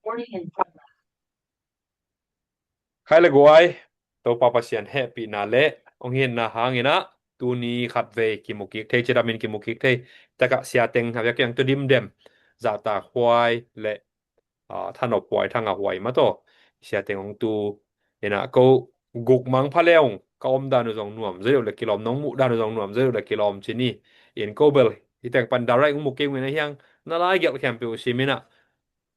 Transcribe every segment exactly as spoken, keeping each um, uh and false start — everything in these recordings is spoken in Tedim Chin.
Recording in progress. Khai le guai, Topa Pasian hehpihna le hong hinna hangin ah tuni khatvei kimu kik thei, cidamin kimu kik thei. Takah siateng a vek kiang tu dimdem, zahtak huai le, ah, thanop huai, thanga huai mah tawh siateng hong tu. Inah ko guk mang pha le hong ka om dan uh zong nuam zaw deuh le kilawm, nong muh dan uh zong nuam zaw deuh le kilawm ci ni. In ko bel hi teng pan direct hong mu kei ung in a hiang na lai gelh khempeuh sim inah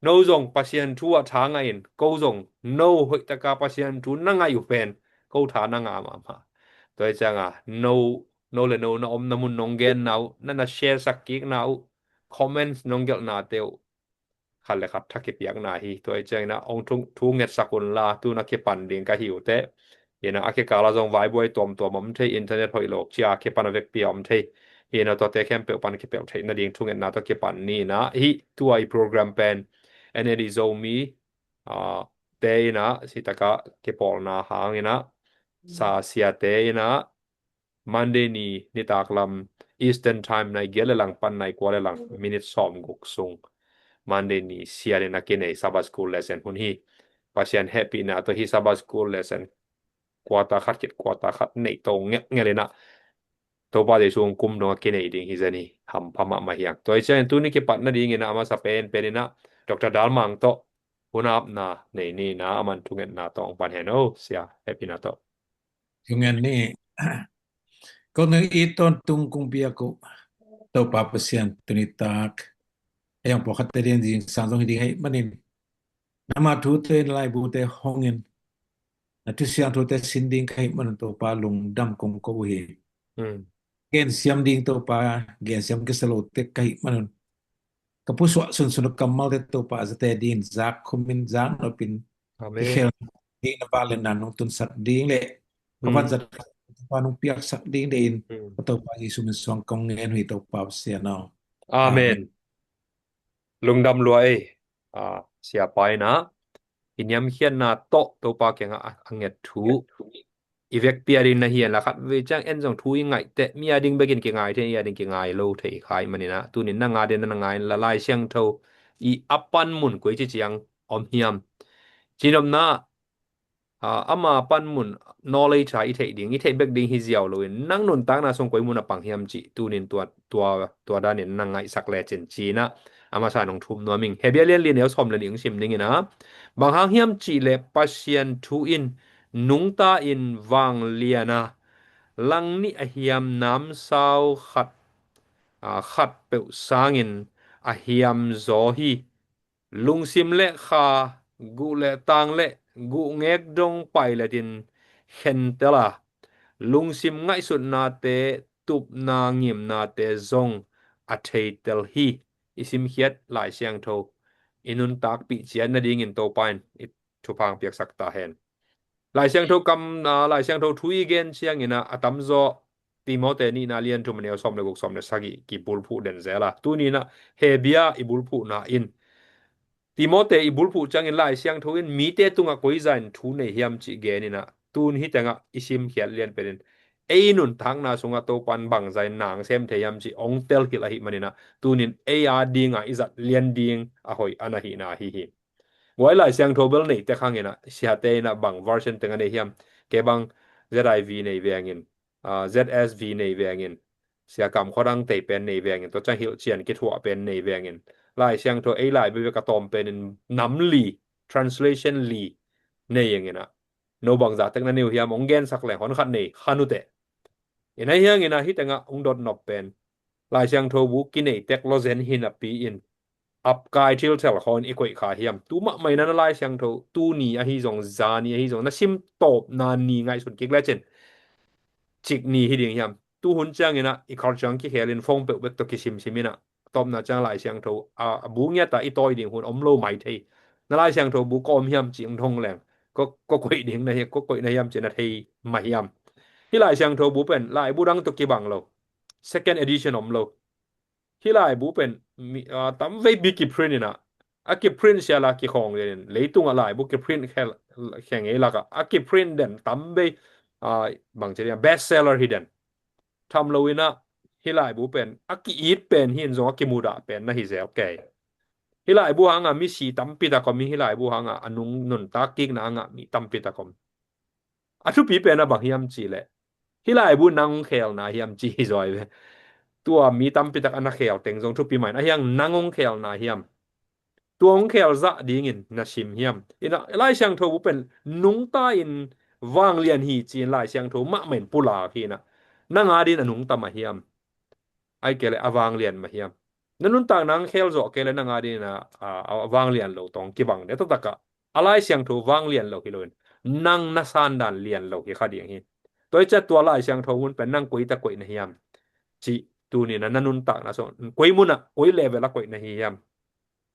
no zong Pasian thu ah tha ngah in, ko zong no hoihtaka Pasian thu na ngaih uh pen ko tha na ngah mahmah. Tua hi cianga no, no le no na omna mun nong genna uh, na na share sak kikna uh, comments nong gelhnate uh khat le khat tha kipiakna hi. Tua hi ciangin ah hong thu, thu ngetsak unla, tu na kipan ding ka hi uh teh. Inah a kikala zong vaibuai tuamtuam om thei, internet hoih lawk cia kipan a vekpi a om thei. Inah tuate khempeuh pan kipelh theih nading thungetna tawh kipan ni inah hih tua i program pen N L E Zomi, ah, te inah sitaka kipawlna hang inah sa siate inah Monday ni nitak lam Eastern Time nai giat le lang pan nai kua le lang minute sawm guk sung Monday ni sialin a kinei Sabbath School lesson hun hi. Pasian hehpihna tawh hi Sabbath School lesson quarter khat khit quarter khat nei to ngelhngelh inah Topa Jesu hong kum dong a kinei ding hi zen hi, hampha mahmah hiang. Tua hi ciangin tuni kipat nadingin ah a masa penpen inah Doctor Dalmang tawh hun apna nei ni inah a man thungetna tawh hong pan hen o sia, hehpihna tawh. Thungen ni. Ko nang i tawntung kong piak uh Topa Pasian tuni tak a yang pawlkhat te ding zingsang zong hi ding ahih manin, nama thute in laibute hongin na thu siangthute sin ding ka hih manun Topa lungdam kong ko uh hi. Gensiam ding Topa, gensiam kisa lo tek ka hih manun ka pusuah sunsun uh kammalte Topa a zate dingin zak khumin zak nopin kikhel ding na vangliatna nong tunsak ding le ka vanzat Topa nong piaksak ding dehin ka Topa Jesu min suang kong ngen uh hi Topa Pasian aw. Amen. Lungdam lua ei. Ah, siapa inah i niamkhiatna tawh Topa kiangah a, a nget thu i vekpi a ding na hian la khatvei ciang en zong thu i ngaih teh mi a ding bekin kingai thei, i a ding kingai lo thei khai maninah tunin na nga den na ngai la Lai Siangtho i a panmun koi ci ciang om hiam? Cinopna ah, ama panmun knowledge a i theih ding, i theih bek ding hi ziau loin nang nuntakna sung koi mun a pang hiam cih tunin tua, tua, tua danin na ngaihsak lecin cinah a masa nong thum nuam ing. Hebia lian li neu sawm le nih hong sim dingin a bang hang hiam cih leh Pasian thu in nungta in vanglian a langnih a hiam namsau khat, ah, khat peuh sangin a hiam zaw hi. Lungsim le kha, guh le tang le guh ngek dong pailetin khentel a lungsim ngaihsutnate, tupna ngimnate zong a theitel hi. I simkhiat Lai Siangtho i nuntakpih ciat nadingin Topa in i thupha piaksak ta hen. Lai Siangtho kam, ah, Lai Siangtho thu i gen ciangin ah a tamzaw Timote nihna lian thum a neu sawm le guk, sawm le sagih kibulphuh den zel a. Tuninah Hebia i bulphuhna in Timote i bulphuh ciangin Lai Siangtho in mite tungah koiza in thu nei hiam cih geninah tun hi tengah i simkhiat lian penin ei nuntakna sungah Topan bangza in nang sem thei hiam cih ong telkilh ahi maninah tunin ei a dinga i zat lian ding a hoih a na hihna ahi hi. Guai Lai Siangtho bel nei tek hanginah siate inah bang version teng a nei hiam? Kei bang Z I V nei vengin, ah, Z S V nei vengin, Sia Kam Khua Dang tei pen nei vengin, tua ciang hilhcian kithuah pen nei vengin, Lai Siangtho ei lai bebek a tawm penin nam li, translation li nei enginah no bangza tek na nei uh hiam ong gensak leng hon khat nei khan uh teh. Inah hianginah hi tengah ong dot nop pen Lai Siangtho bu kinei tek lo zen hi napi in apkai thilthel khaw in i koih kha hiam? Tu mahmah inah na Lai Siangtho tuni ahi zong, zani ahi zong, na sim tawpna ni ngaihsun kik lecin cik ni hi ding hiam? Tu hun cianginah i khar ciang kikhelin phone peuh bek tawh kisimsim inah tawpna ciang Lai Siangtho a, a bu ngiata i tawi ding hun om lo mai thei. Na Lai Siangtho bu ka om hiam cih ong thong leng ko, ko koih ding na hi, ko koih na hiam cih na thei mah hiam? Hi Lai Siangtho bu pen laibu dang tawh kibang lo, second edition om lo. Hi laibu pen mi, ah, tamvei bi kiprint inah a kiprint siala kikhawng denin leitungah laibu kiprint khel, khengei lakah a kiprint den tamvei, ah, bangci ding best seller hi den. Tham lo inah hi laibu pen a ki-it pen hi in zong a kimudah pen na hi zel kei. Hih laibu hangah misi tampi tak om hi, hih laibu hangah a nung nuntak kikna hangah mi tampi tak om. A thupi pen a bang hiam cih leh, hih laibu nang hong khelna hiam cih hi zaw hi ve. Tua mi tampi tak a na khel teng zong thupi mah in, a hiang nang hong khelna hiam? Tua hong khel zah dingin na sim hiam? Ina, Lai Siangtho bu pen nungta in vanglian hi ci-in Lai Siangtho mahmah in pulak hi ina, nang adingin a nungta mah hiam? Ahih kei leh a vanglian mah hiam? Na nuntakna hong khel zawh kei leh nang adingin a, a, a vanglian lo tawh hong kibang ding. Tua takah a Lai Siangtho vanglian lo hi loin, nang na sandan lian lo hi kha ding hi. Tua hi ciah tua Lai Siangtho mun pen nang koi tak koih na hiam cih tuni-in a na nuntakna sung koi munah, koi level ah koih na hi hiam?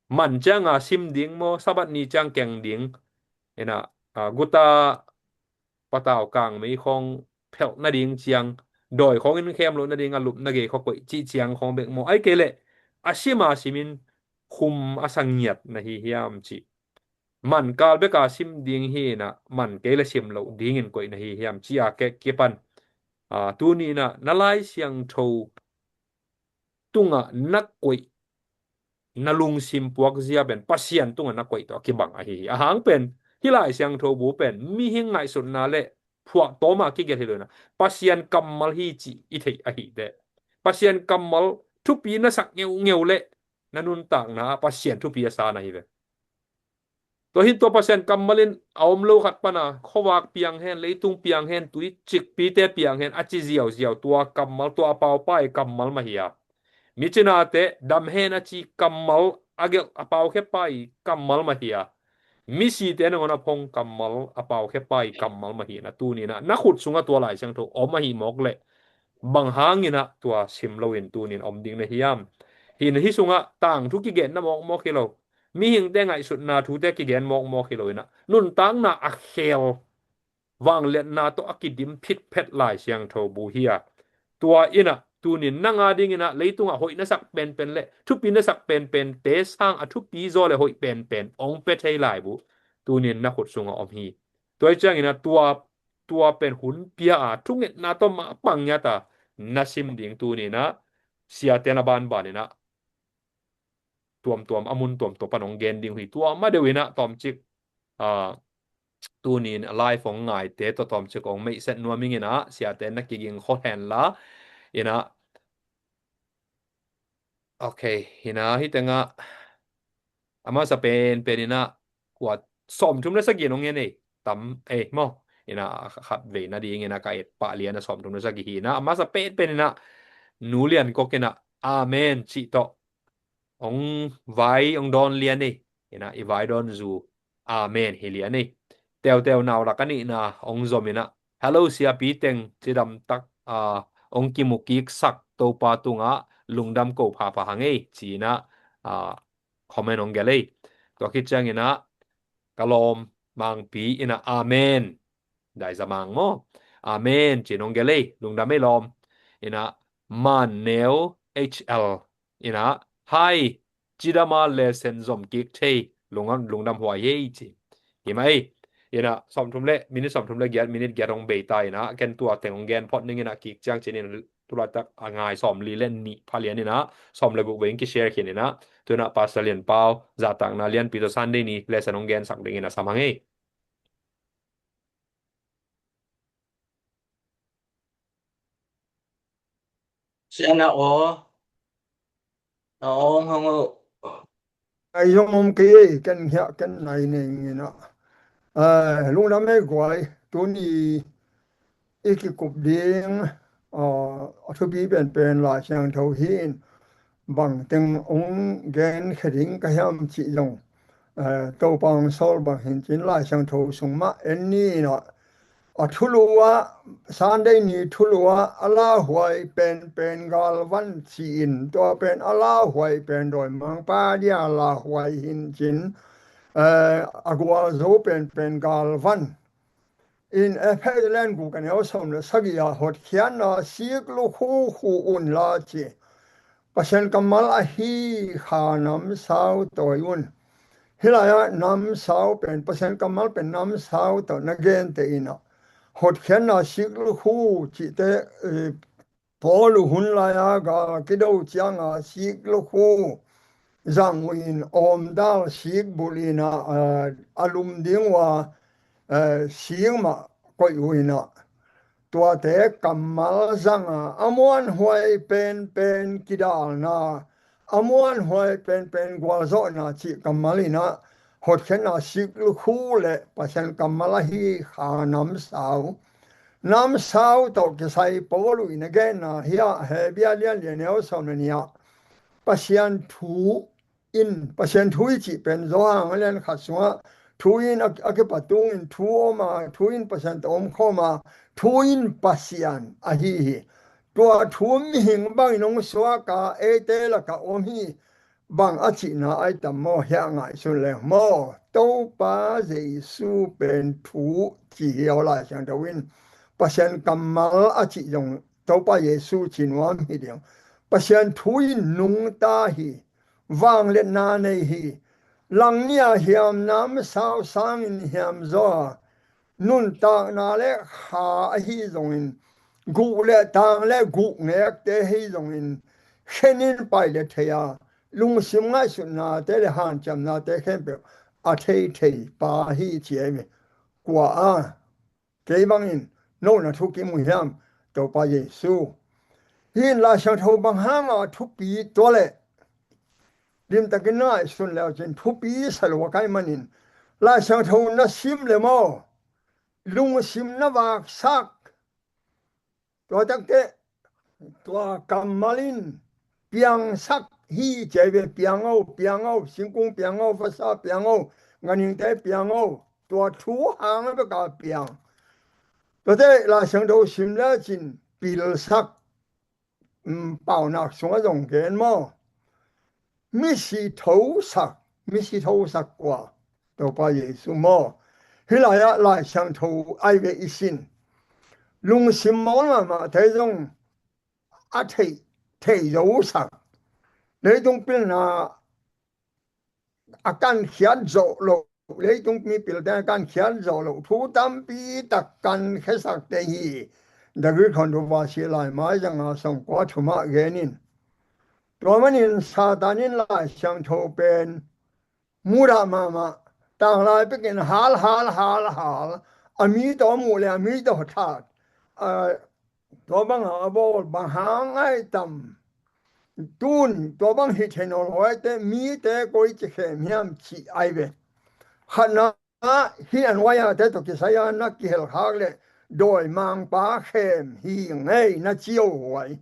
Man cianga sim ding maw, Sabbath ni ciang keng ding? Ina, a, guta patau kangmei khawng phelh nading ciang, dawi khawng in khem loh nading a lupna gei khawng koih cih ciang khawng bek maw? Ahih kei leh a sima simin khum a sa ngiat na hi hiam cih. Man kal beka sim ding hi ina, man kei leh sim loh dingin koih na hi hiam cih a kek kipan, a, tuni-in a na Lai Siangtho tungah na koih, na lungsim puakzia pen Pasian tungah na koih tawh a kibang ahi hi. A hang pen hih Lai Siangtho bu pen mihing ngaihsutna leh phuahtawm a kigelh hi lo ina, Pasian kammal hi cih i theih ahi teh, Pasian kammal thupi na sak ngeungeu leh na nuntakna ah Pasian thupi a sa na hi ve. Tua hi tua Pasian kammal in a om lo khat pana khuavak piang hen, leitung piang hen, tuicikpite piang hen a ci ziauziau, tua kammal, tua a paupa i kammal mah hi a. Micinate dam hen a ci kammal, a gelh a paukhia pa i kammal mah hi a. Misite nangawn a phong kammal, a paukhia pa i kammal mah hi ina, tuni-in a na khut sungah tua Lai Siangtho om ahi mawk leh bang hangin a tua sim loin tuni-in om ding na hiam? Hi ina, hih sungah tangthu kigenna mawkmawk hi lo, mihingte ngaihsutna thute kigen mawkmawk hi lo ina, nuntakna a khel, vangliatna tawh a kidim phitphet Lai Siangtho bu hi a. Tua ina, tuni-in nang adingin a leitungah hoih na sak penpen leh thupi na sak penpente sang a thupi zaw leh hoih penpen hong pia thei laibu tuni-in na khut sungah om hi. Tua hi ciangin a tua, tua pen hun pia a, thungetna tawh mah pang ngiat a na sim ding tuni-in a, siate na banbanin a tuamtuam, a mun tuamtuam pan hong gen ding uh hi. Tua mah deuh ina tawmcik, a, tuni-in a live hong ngaite tawh tawmcik hong meihset nuam ing ina, siate na kiging khol hen la ina. Ok, ina, hih tengah a masa penpen ina, kua, sawmthum le sagih in hong gen ei, tam ei maw? Ina, khat vei nadingin a ka et pah lian a sawmthum le sagih hi ina, a masa penpen ina Nu Lian Kok ina, Amen cih tawh hong vai, hong dawn lian ei. Ina, i vai dawn zu, Amen hi lian ei. Teuteu nau lak a nihna hong zom ina, Hello Siapi teng, cidam tak a, hong kimu kiksak Topa tungah lungdam ko phapha hang ei ci-in a, a, comment hong gelh ei. Tua khit ciangin a, Ka lawm Mangpi ina, Amen. Dai Za Mang maw? Amen ci-in hong gelh ei, lungdam ei lawm. Ina, Man Neu H L ina, Hi, cidam a lesson zom kik thei, lungdam, lungdam huai hi ei ci. Hi mah ei. Ina, sawmthum le, minute sawmthum le giat, minute giat hong bei ta ina, ken tua teng hong gen phot ning ina, kik ciang ci-in ina, tulaitak a ngai sawmli le nih pha lian ina, sawm le guk vei in kishare khin ina, tu ina Pastor Lian Pau zahtakna lianpi tawh Sunday ni lesson hong gensak dingin a sam hang ei. Sian a aw. A aw hong hong uh. Ai zong om kei ei, ken hiah ken nai nei ngin ah. Eh, lungdam ei guai, tuni i kikup ding, ah, a thupi penpen Lai Siangtho hi in, bang teng hong gen khe ding ka hiam cih zong, eh, Topa hong sawl bang hi in cin Lai Siangtho sung mah en ni in ah, a thulu ah, Sunday ni thulu ah, a lauhuai penpen galvan ci-in, tua pen a lauhuai pen dawimangpa dia lauhuai hi in cin, eh, a gualzo penpen galvan. In Efesa lian guk a neu sawm le sagih ah hotkhiatna sik lukhu khu un la ci. Pasian kammal ahi kha namsau tawi un. Hih lai-ah namsau pen, Pasian kammal pen namsau tawh na gente in ah, hotkhiatna sik lukhu cihte, eh, Paul hun lai-a gal kido cianga sik lukhu, zang uh in, awmdal sik bulh in ah, a lum ding uh a, sik mah koih uh in ah, tuate kammal zang a, a muanhuai penpen kidalna, a muanhuai penpen gualzawhna cih kammal in ah, hotkhiatna sik lukhu le Pasian kammal ahi kha namsau. Namsau tawh kisai Paul in a genna hi a, Hebru lian li a neu sawm le nih ah, Pasian thu in, Pasian thu i cih pen Johan a lian khat sungah thu in a, a kipatung in thu om a, thu in Pasian tawh om khawm a, thu in Pasian ahi hi. Tua thu mihing bangin hong suak a, eite lakah om hi, bang a cihna ai tam maw, hiah ngaihsun leng maw? Topa Jesu pen thu ci hi aw, Lai Siangtho in. Pasian kammal a cih zong Topa Jesu ci nuam hi ding. Pasian thu in nungta hi, vangliatna nei hi. Langnia hiam namsau sangin hiam zaw a, nuntakna le kha ahi zongin, guh le tang le guh ngekte ahi zongin, khenin pai le thei a, lungsim ngaihsutnate le hanciamnate khempeuh a thei thei pa hi ci ahi. Kua a, kei bangin no na thukim uh hiam? Topa Jesu. Hih in Lai Siangtho bang hanga thupi tua leh, limtakin na ngaihsun leucin thupi sa lo a kai manin, Lai Siangtho na sim le maw, lungsim na vaksak, tua takteh tua kammal in piangsak hi ci ahi ve. Piang o, piang o, singkung piang o, vasa piang o, ganhingte piang o, tua thu hang a beka piang. Tuate Lai Siangtho sim lecin pilsak, um, Paunak sungah zong gen maw? Misi thosak, misi thosak kua? Topa Jesu maw? Hih lai-ah Lai Siangtho ai ve i sin. Lungsim mawl mahmahte zong a theih, theih zosak. Leitung pilna a kankhiat zawh loh, leitung mipilte a kankhiat zawh loh thu tampi tak kankhesakte hi. The Great Controversy laimai zanga sawmkua thumah genin. Tua manin Satan in Lai Siangtho pen mudah mahmah, tanglai pekin hal, hal, hal, hal, a mi tawh a muh le a mi tawh that, a, tua banga a bawl bang hang ai tam? Tun tua bang hih theih nawn lo aite, mite koi ci khem hiam cih ai ve. Khatna, hih an wai-ate tawh kisai-a na kihelkhak le dawimangpa khem hi ngei na ci-o huai.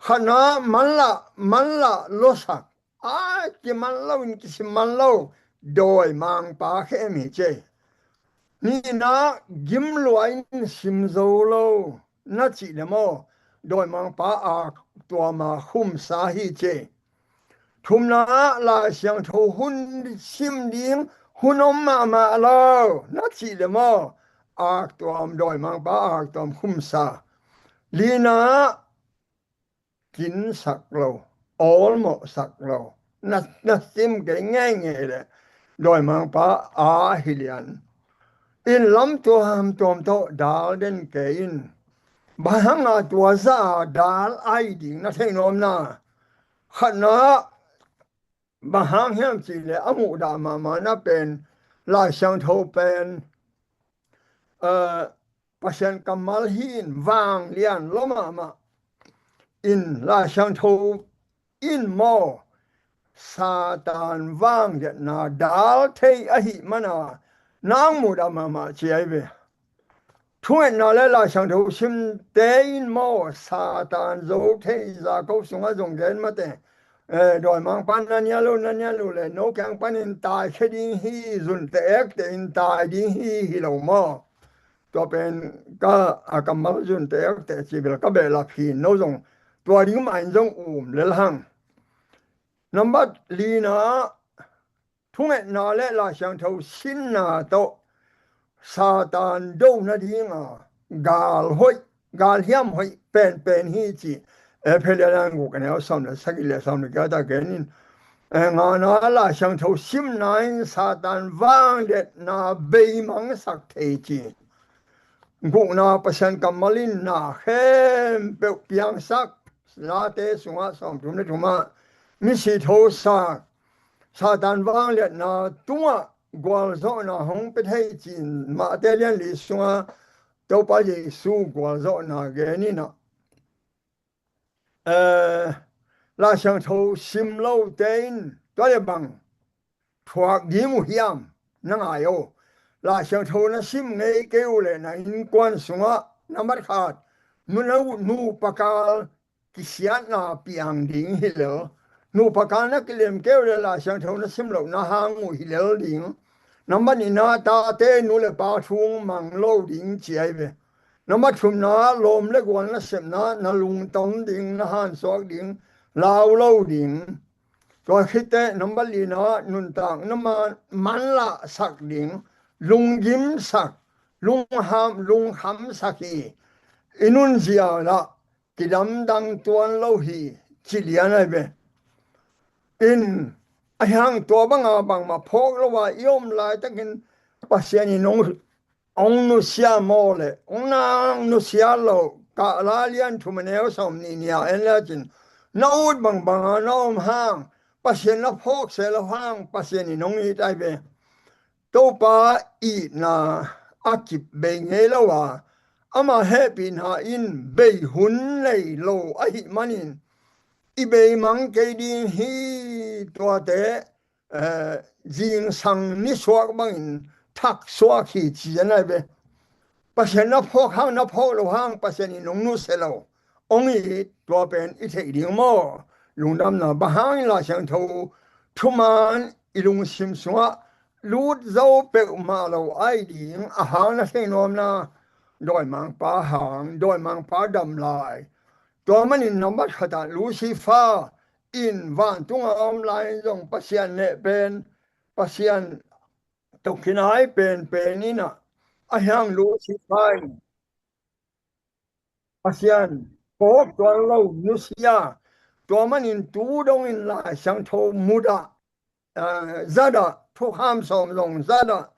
Khatna, manlah, manlah losak, a kiman loin kisim man lo, dawimangpa khem hi ci. Nihna, gimlua in sim zo lo na cih le maw, dawimangpa aktuama khumsa hi ci. Thumna, Lai Siangtho hun sim ding hun om mahmah lo na cih le maw, aktuam, dawimangpa aktuam khumsa. Lina, kinsak lo, awlmawhsak lo, na, na sim kei ngeingei le dawimangpa a hi lian. In lam tuamtuam tawh dal den kei in. Bang hanga tua zah a dal ai ding na theih nuam na? Khatna, bang hang hiam cih le a muhdah mahmah na pen Lai Siangtho pen, eh, Pasian kammal hi in vanglian lua mahmah in, Lai Siangtho in maw Satan vangliatna dal thei ahih mana nang muhdah mahmah ci ai ve. Thungetna le Lai Siangtho simte in maw Satan zo thei, Jakob sungah zong gen mate, eh, dawimangpa na nia lo, na nia lo le no kiang panin taikhia ding hi, zunte ekte in tai ding hi, hi lo maw? Tua pen ka a kammal zunte ekte cih bel ka behlap hi, no zong tua ding mah in zong um lel hang. Nambat lina, thungetna le Lai Siangtho simna tawh Satan do nadinga gal hoih, gal hiam hoih penpen hi ci. Efesa lian guk a neu sawm le sagih le sawm le giat ah genin. Eh, ngana, Lai Siangtho simna in Satan vangliatna beimangsak thei ci. Gukna, Pasian kammal in na khempeuh piangsak, Late sungah sawmthum le thumah misi thosak, Satan vangliatna tungah gualzawhna hong pia thei ci-in Mate lian li sungah Topa Jesu gualzawhna gen in ah, eh, Lai Siangtho sim lote in tua le bang thuak ding uh hiam? Na ngai aw. Lai Siangtho na sim ngei kei uh leh na innkuan sungah na matkhat nu, na nupa kal kisiatna piang ding hi lel. Nupa kal na kilem kei uh leh Lai Siangtho na sim lohna hang uh hi lel ding. Na manina tate nu le pa thu mang lo ding ci ahi ve. Na mathumna lawm le gual nasepna na lungtom ding, na hansuak ding, lau lo ding. Tua khit teh number lina nuntakna man, manlahsak ding, lunggimsak, lungham, lunghamsak hi. I nunzia lah kidamdang tuan lo hi ci lian ahi ve. In ahi hang tua banga bangmah phawk lo a i om laitakin Pasian in hong hong nusia maw le hong nang nusia lo. Kahla lian thum a neu sawm nih nih ah en lecin na ut bangbanga na om hang, Pasian na phawk seh lo hang Pasian in hong it ahi ve. Topa itna a kip bei ngei lo a, ama hehpihna in bei hun nei lo ahih manin i beimang kei ding hi. Tuate eh, zingsang nisuak bangin thaksuak hi ci-in ahi ve. Pasian na phawk hang, na phawk lo hang Pasian in hong nusia lo, hong it, tua pen i theih ding maw? Lungdamna. Bang hangin Lai Siangtho thuman i lungsim sungah lut zo peuhmah lo ahi ding, a hang na thei nuamna, dawimangpa hang, dawimangpa dam lai. Tua manin number khatah Lucifer in vantunga om lai-in zong Pasian neh pen, Pasian tawh kinai penpen in ah, ahi hang Lucifer in Pasian phawk tuan lo nusia. Tua manin tu dongin Lai Siangtho mudah, ah, zatah, thukham sawm zong zatah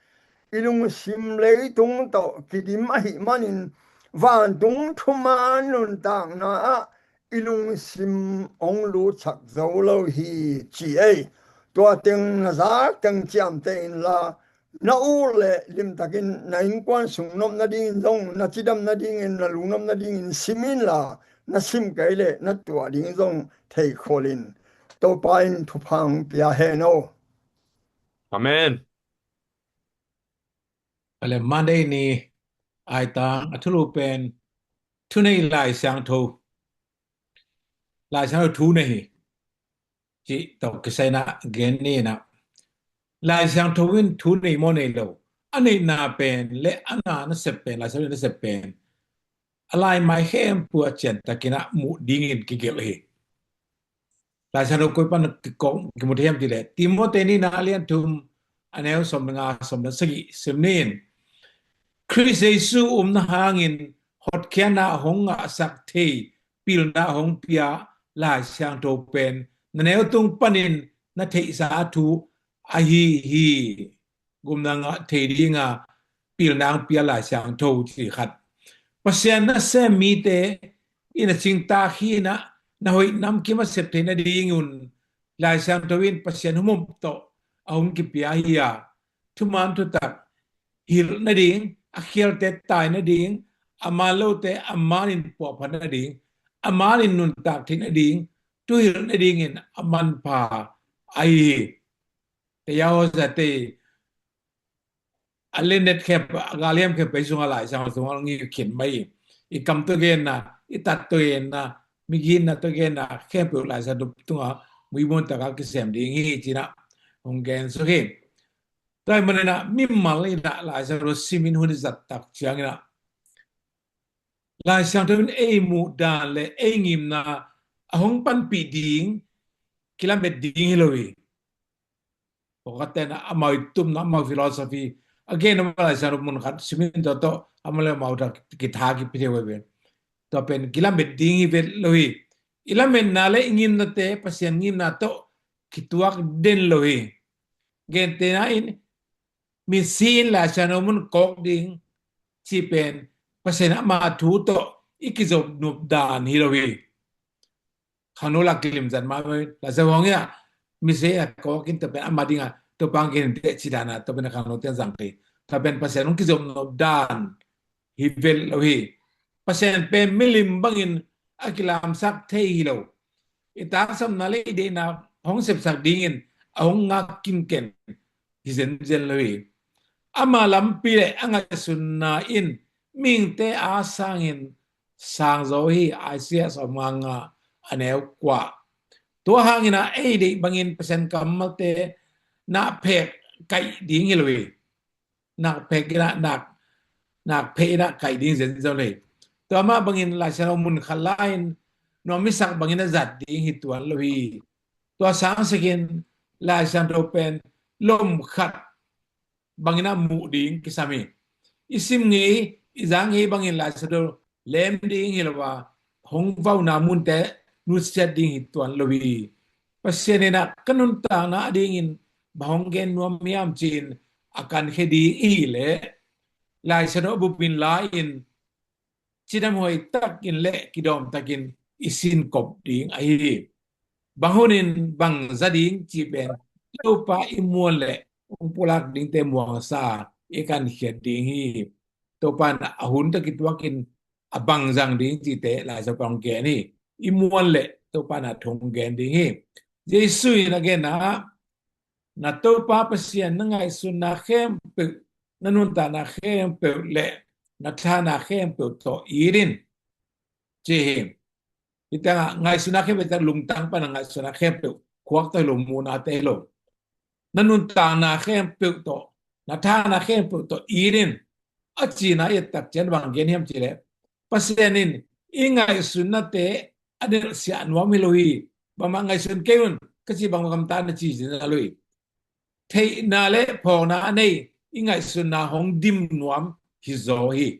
i lungsim leitung tawh kidim ahih manin vantung thuman nuntakna ah i lungsim hong lutsak zo lo hi ci ei. Tua teng na zak teng ciamteh inla, na ut le limtakin na innkuan sung nop nadingin zong, na cidam nadingin, na lungnop nadingin sim inla, na sim kei leh na tuah ding zong theikhol in. Topa in thupha hong pia hen aw. Amen. Ale, Monday ni aitang a thulu pen thunei Lai Siangtho. Lai Siangtho thu nei hi. Cih tawh kisai in ah gen ni in ah, Lai Siangtho in thu nei maw nei lo, a neihna pen le a na nasep pen, Lai Siangtho nasep pen a laimai khempeuh ah ciantakin ah muh dingin kigelh hi. Lai Siangtho koi pan kikong, kimu thei hiam cih leh, Timoti nihna a lian thum a neu sawm le nga, sawm le sagih sim ni in. Khrist Jesu upna hangin hotkhiatna hong ngahsak thei, pilna hong pia Lai Siangtho pen na neu tung panin na theihsa thu ahi hi. Gupna ngah thei dinga pilna hong pia Lai Siangtho cih khat. Pasian nasem mite in a cingtak hi in ah, na hoih namkim a sep theih nadingun Lai Siangtho in Pasian humop tawh a hong kipia hi a, thuman thutak hilh nading, a khialte tai nading, a man lote a manin puahphat nading, a manin nuntak theih nading, thuhilh nadingin a manpha ahi hi. Te yahozate a linet khep, a galhiam khep pai sungah Lai Siangtho sungah hong i khin mai. I kam tawh genna, i tat tawh genna, miginna tawh genna khempeuh Lai Siangtho tungah muimun taka kisem ding hi ci-in ah hong gen suk hi. Tua ahih manin ah mimal in ah Lai Siangtho simin hun i zat tak ciangin ah Lai Siangtho in ei muhdan le ei ngimna a hong panpih ding kilamet ding hi lo hi. Pawlkhatte in ah amau i tupna, amau philosophy a gen, amau Lai Siangtho mun khat simin tua tawh amau le amau tha kitha kipia thei uh hi ven. Tua pen kilamet ding hi vet lo hi. I lametna le i ngimnate Pasian ngimna tawh kituak den lo hi. Gentehna in, misi in Lai Siangtho mun kawk ding cih pen Pasian ama thu tawh i kizop nop dan hi lo hi. Khangno lak kilim zat mah, Lai Siangtho hong in ah Messiah kawkin tua pen ama dinga Topa hong gen in teh ci dan a tua pen a khangno ten zang thei. Tua pen Pasian hong kizom nop dan hi vet lo hi. Pasian pen milim bangin a kilamsak thei hi lo. I taksapna le i deihna hong sepsak dingin a hong ngak kinken hi zenzen lo hi. Ama lampi le a ngaihsunna in mihingte a sangin sang zaw hi, Isaiah sawmnga nga a neu kua. Tua hangin a ei deih bangin Pasian kammalte na phek kaih ding hi lo hi. Nak phek in a nak, nak phek in a kaih ding zenzen lo hi. Tua mah bangin Lai Siangtho mun khat la-in nuam i sak bangin a zat ding hi tuan lo hi. Tua sangsekin Lai Siangtho pen lom khat bangin a muh ding kisam hi. I sim ngei, i zang ngei bangin Lai Siangtho lem ding hi lo a, hong vauna munte nusiat ding hi tuan lo hi. Pasian in a ka nuntakna a dingin bang hong gen nuam hiam ci-in a kankhia ding i hih leh Lai Siangtho a bupin la-in cidam huai takin le kidawm takin i sinkop ding ahi hi. Bang hunin bang za ding cih pen Topa i muan le hong pulak dingte muangsa i kankhiat ding hi. Topa in a hun tawh kituakin a bang zang ding cihte Lai Siangtho pan hong gen hi. I muan le Topa in a thu hong gen ding hi. Jesu in a gen ah, na Topa Pasian na ngaihsutna khempeuh, na nuntakna khempeuh le na thana khempeuh tawh it in, ci hi. Hi tangah ngaihsutna khempeuh tak lungtang pana ngaihsutna khempeuh, khuak tawh hi lo, muhna tawh hi lo, na nuntakna khempeuh tawh, na thana khempeuh tawh it in, a cina i et tak ciang bang gen hiam cih leh, Pasian in i ngaihsutnate a nelhsiah nuam hi lo hi. Bangmah ngaihsun kei un ka cih bang gamta na ci zina lo hi. Theihna le phawkna a nei i ngaihsutna hong dim nuam hi zaw hi.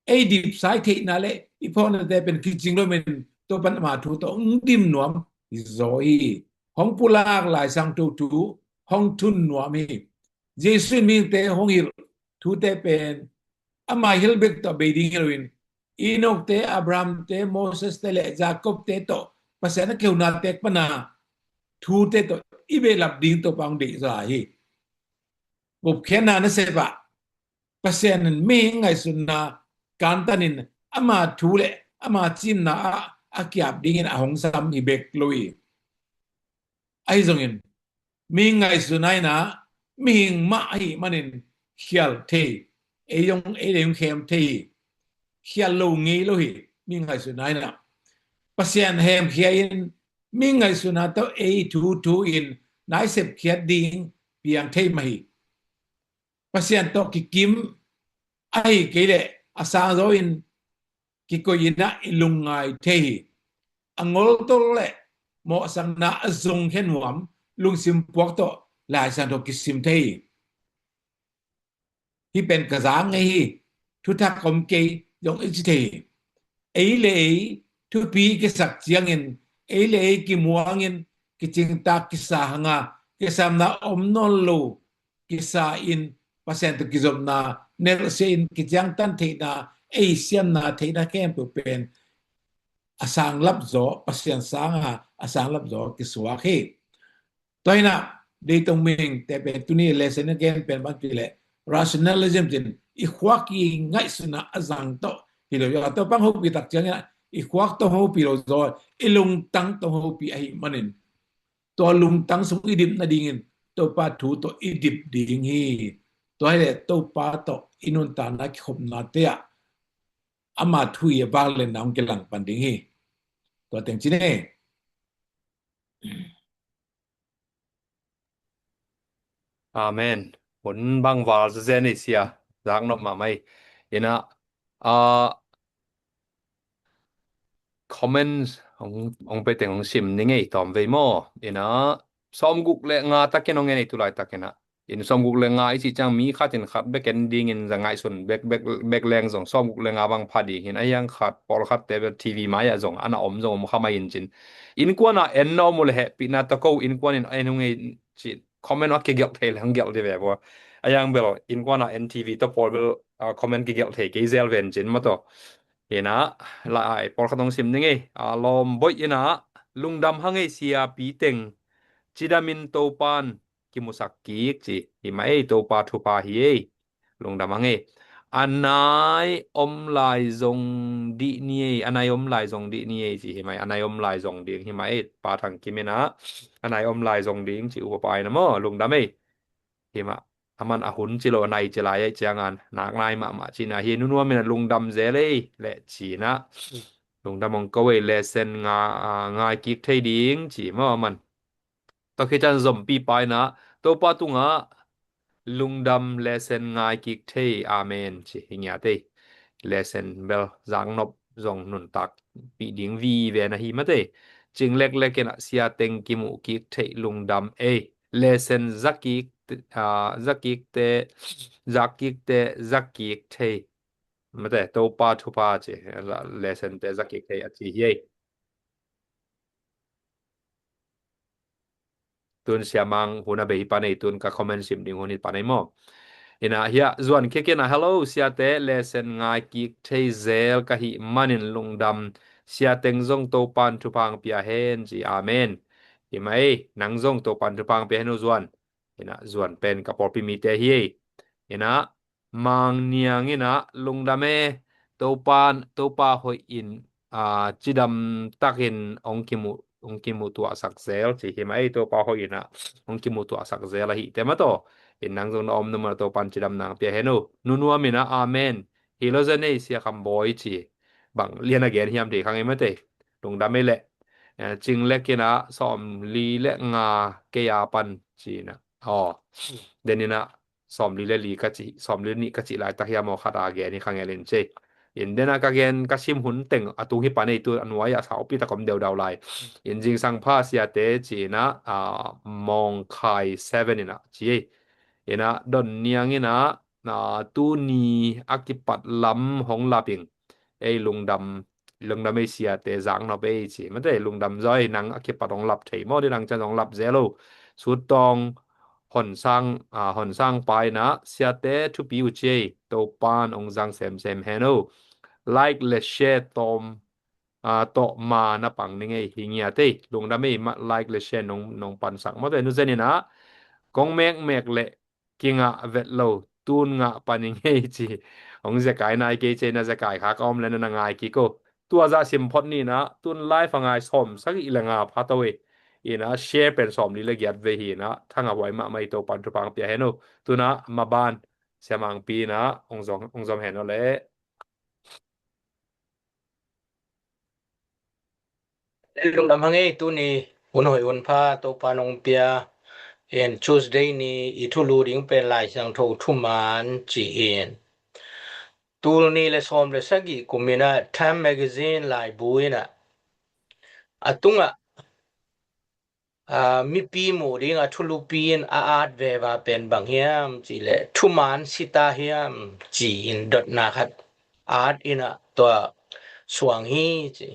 Ei dipsai theihna le i phawknate pen kicing lo men, Topa in ama thu tawh hong dim nuam hi zaw hi. Hong pulak Lai Siangtho thu hong thun nuam hi. Jesu in mihingte hong hilh thute pen ama hilh bek tawh bei ding hi loin, Enokte, Abrahamte, Moseste le Jakobte tawh Pasian a kehuna tek pana thute tawh i behlap ding Topa hong deihza hi. Gupkhiatna nasep ah Pasian in mihing ngaihsutna kantanin ama thu le ama cimna ah a kiap dingin a hong sam hi bek lo hi. Ahi zongin mihing ngaihsutna in ah mihing mah ahih manin khial thei, ei zong ei le zong khem thei hi. Khial lo ngei lo hi. Mihing ngaihsutna in ah Pasian hemkhia in mihing ngaihsutna tawh ei thuthu in na i sepkhiat ding piang thei mah hi. Pasian tawh kikim ahi kei leh a sangzaw in kikoih in ah i lungngai thei hi. A ngoltol le mawhsakna a zongkhia nuam lungsim puak tawh Lai Siangtho kisim thei hi. Hih pen ka zak ngei hi, thuthak om kei zong i ci thei hi. Ei le ei thupi kisak ciangin ei le ei kimuangin kicingtak kisa hanga kisamna om nawn lo kisa in Pasian tawh kizopna nelhsia in kiciangtan theihna, ei siamna theihna khempeuh pen a sanglap zaw, Pasian sanga a sanglap zaw kisuak hi. Tua hi in ah deitong mihingte pen tuni lesson a gen pen bang ci leh rationalism cin i khuak i ngaihsutna a zang tawh hi lo. Tua pang hopih tak ciangin ah i khuak tawh hopih lo zaw, i lungtang tawh hopih ahih manin tua lungtang sung i dip nadingin Topa thu tawh i dip ding hi. Tua hi leh Topa tawh i nuntakna kikhopnate ah ama thu i a vangliatna hong kilang pan ding hi. Tua teng ci ni. Amen. Hun bang val zezen i sia, zak nop mahmah hi. In ah, ah, comments hong, hong pe teng hong sim ni ngei tawm vei maw. In ah sawmguk le nga takin hong en ei, tulai takin ah. In sawmguk le nga i cih ciang mi khat in khat bek en dingin za ngaihsun bek, bek, bek leng zong sawmguk le nga bang pha ding hi in, a hiang khat pawlkhatte bel T V mai ah zong a na om zong om kha mai in cin. Innkuan ah en na om uh le hehpihna tawh ko, innkuan in en uh ngei cin. Comment a kigelh thei le hong gelh di ve bua. A hiang bel innkuan ah en T V tawh pawl bel, ah, comment kigelh thei kei zel ven cin maw tawh. In ah, la ai pawlkhat hong sim ni ngei. A lawm boih in ah, lungdam hang ei sia, pi teng Cidamin Topan kimusak kik ci hi mah ei, Topa thupha hi ei. Lungdam hang ei. A nai om lai zong dih ni ei, a nai om lai zong dih ni ei ci hi mah ei, a nai om lai zong ding hi mah ei. Pa Thang Kim in ah a nai om lai zong ding ci uh paina maw, lungdam ei. Hi mah, a man a hun ci lo, a nai ci lai ei ciangan nak nai mahmah cina hi. Nunuam in ah lungdam zel ei leh cina. Lungdam hong ko ei, lesson nga, a, ngai kik thei ding ci maw a man. Tua khit ciang Zompi pa in ah Topa tungah lungdam, lesson ngai kik thei, amen ci hi ngiat ei. Lesson bel zaknop zong nuntak pih ding vive na hi mate. Cing leklek in ah sia teng kimuh kik thei, lungdam ei. Lesson zakik, a, zakik te, zakik te, zakik thei. Mate, Topa thupha ci, lesson te zakik thei a ci hi ei. Tun siamang hun a bei hi pan ei, tun ka comment sim ding hun hi pan ei maw. Ina hiah Zuan Khik in ah, hello siate, lesson ngai kik thei zel ka hih manin lungdam, sia teng zong Topan thupha hong pia hen ci, amen. Hi mah ei, nang zong Topan thupha hong pia hen uh Zuan. Ina Zuan pen ka pawlpi mite hi ei. Ina Mang Niang in ah lungdam e, Topan, Topa hoih in, a, cidam takin hong kimu, hong kimutuahsak zel ci hi mah ei, Topa hoih in ah hong kimutuahsak zel ahih te mah tawh. In nang zong na om na mun ah Topan cidam nang pia hen uh. Nunuam in ah amen. Hi lo zen ei, Sia Kham Bawi ci. Bang lian a gen hiam ti khang ei mate. Lungdam ei leh. Eh, Cing Lek in ah sawmli le nga kei a pan ci in ah. Aw. Den in ah sawmli le li ka ci, sawmli le nih ka ci laitak hiam aw, khat a gen hi kha ngel in ci. In den a ka gen ka sim hun teng a tung hi pan ei, tu a nuai ah saupi tak om deudau lai. In zingsang pha siate ci in ah, a, Mawngkhai seven in ah ci ei. In ah Don Niang in ah, a, tuni a kipat lam hong lap ing. Ei lungdam Lungdam ei siate, zaknop ei ci. Mate, lungdam zaw ei, nang a kipat hong lap thei maw, didang ciang hong lap zel lo. Sut Tawng, Hon Sang, a, Hon Sang pa in ah, siate thupi uh ci ei, Topan hong zang semsem hen o. Like le share tawm, a, tawh ma na pang ning ei, hi ngiat ei. Lungdam ei, mah like le share nong, nong pansak mawte, nu zen in ah, kong mekmek le kingah vet lo, tun ngah pan ing ei ci. Hong zekai nai kei ci ei, na zekai kha ka om le na na ngai kik o. Tua zah sim phot ni in ah, tun live a ngai sawm sagih le nga pha to ei. In ah share pen sawmli le giat vei hi in ah, thangah huai mahmah ei, Topan thupha hong pia hen o. Tun ah maban Sia Mangpi in ah hong zom, hong zom hen o le. Lungdam hang ei, tuni hun hoih hun pha Topa nong pia. En Tuesday ni i thulu ding pen Lai Siangtho thuman ci in. Tul nih le sawm le sagih kum in ah Time Magazine laibu in ah, a tungah, a, mipi muh ding a thulupi in a at veva pen bang hiam cih leh, thuman si ta hiam ci in dotna khat at in ah tua suang hi ci.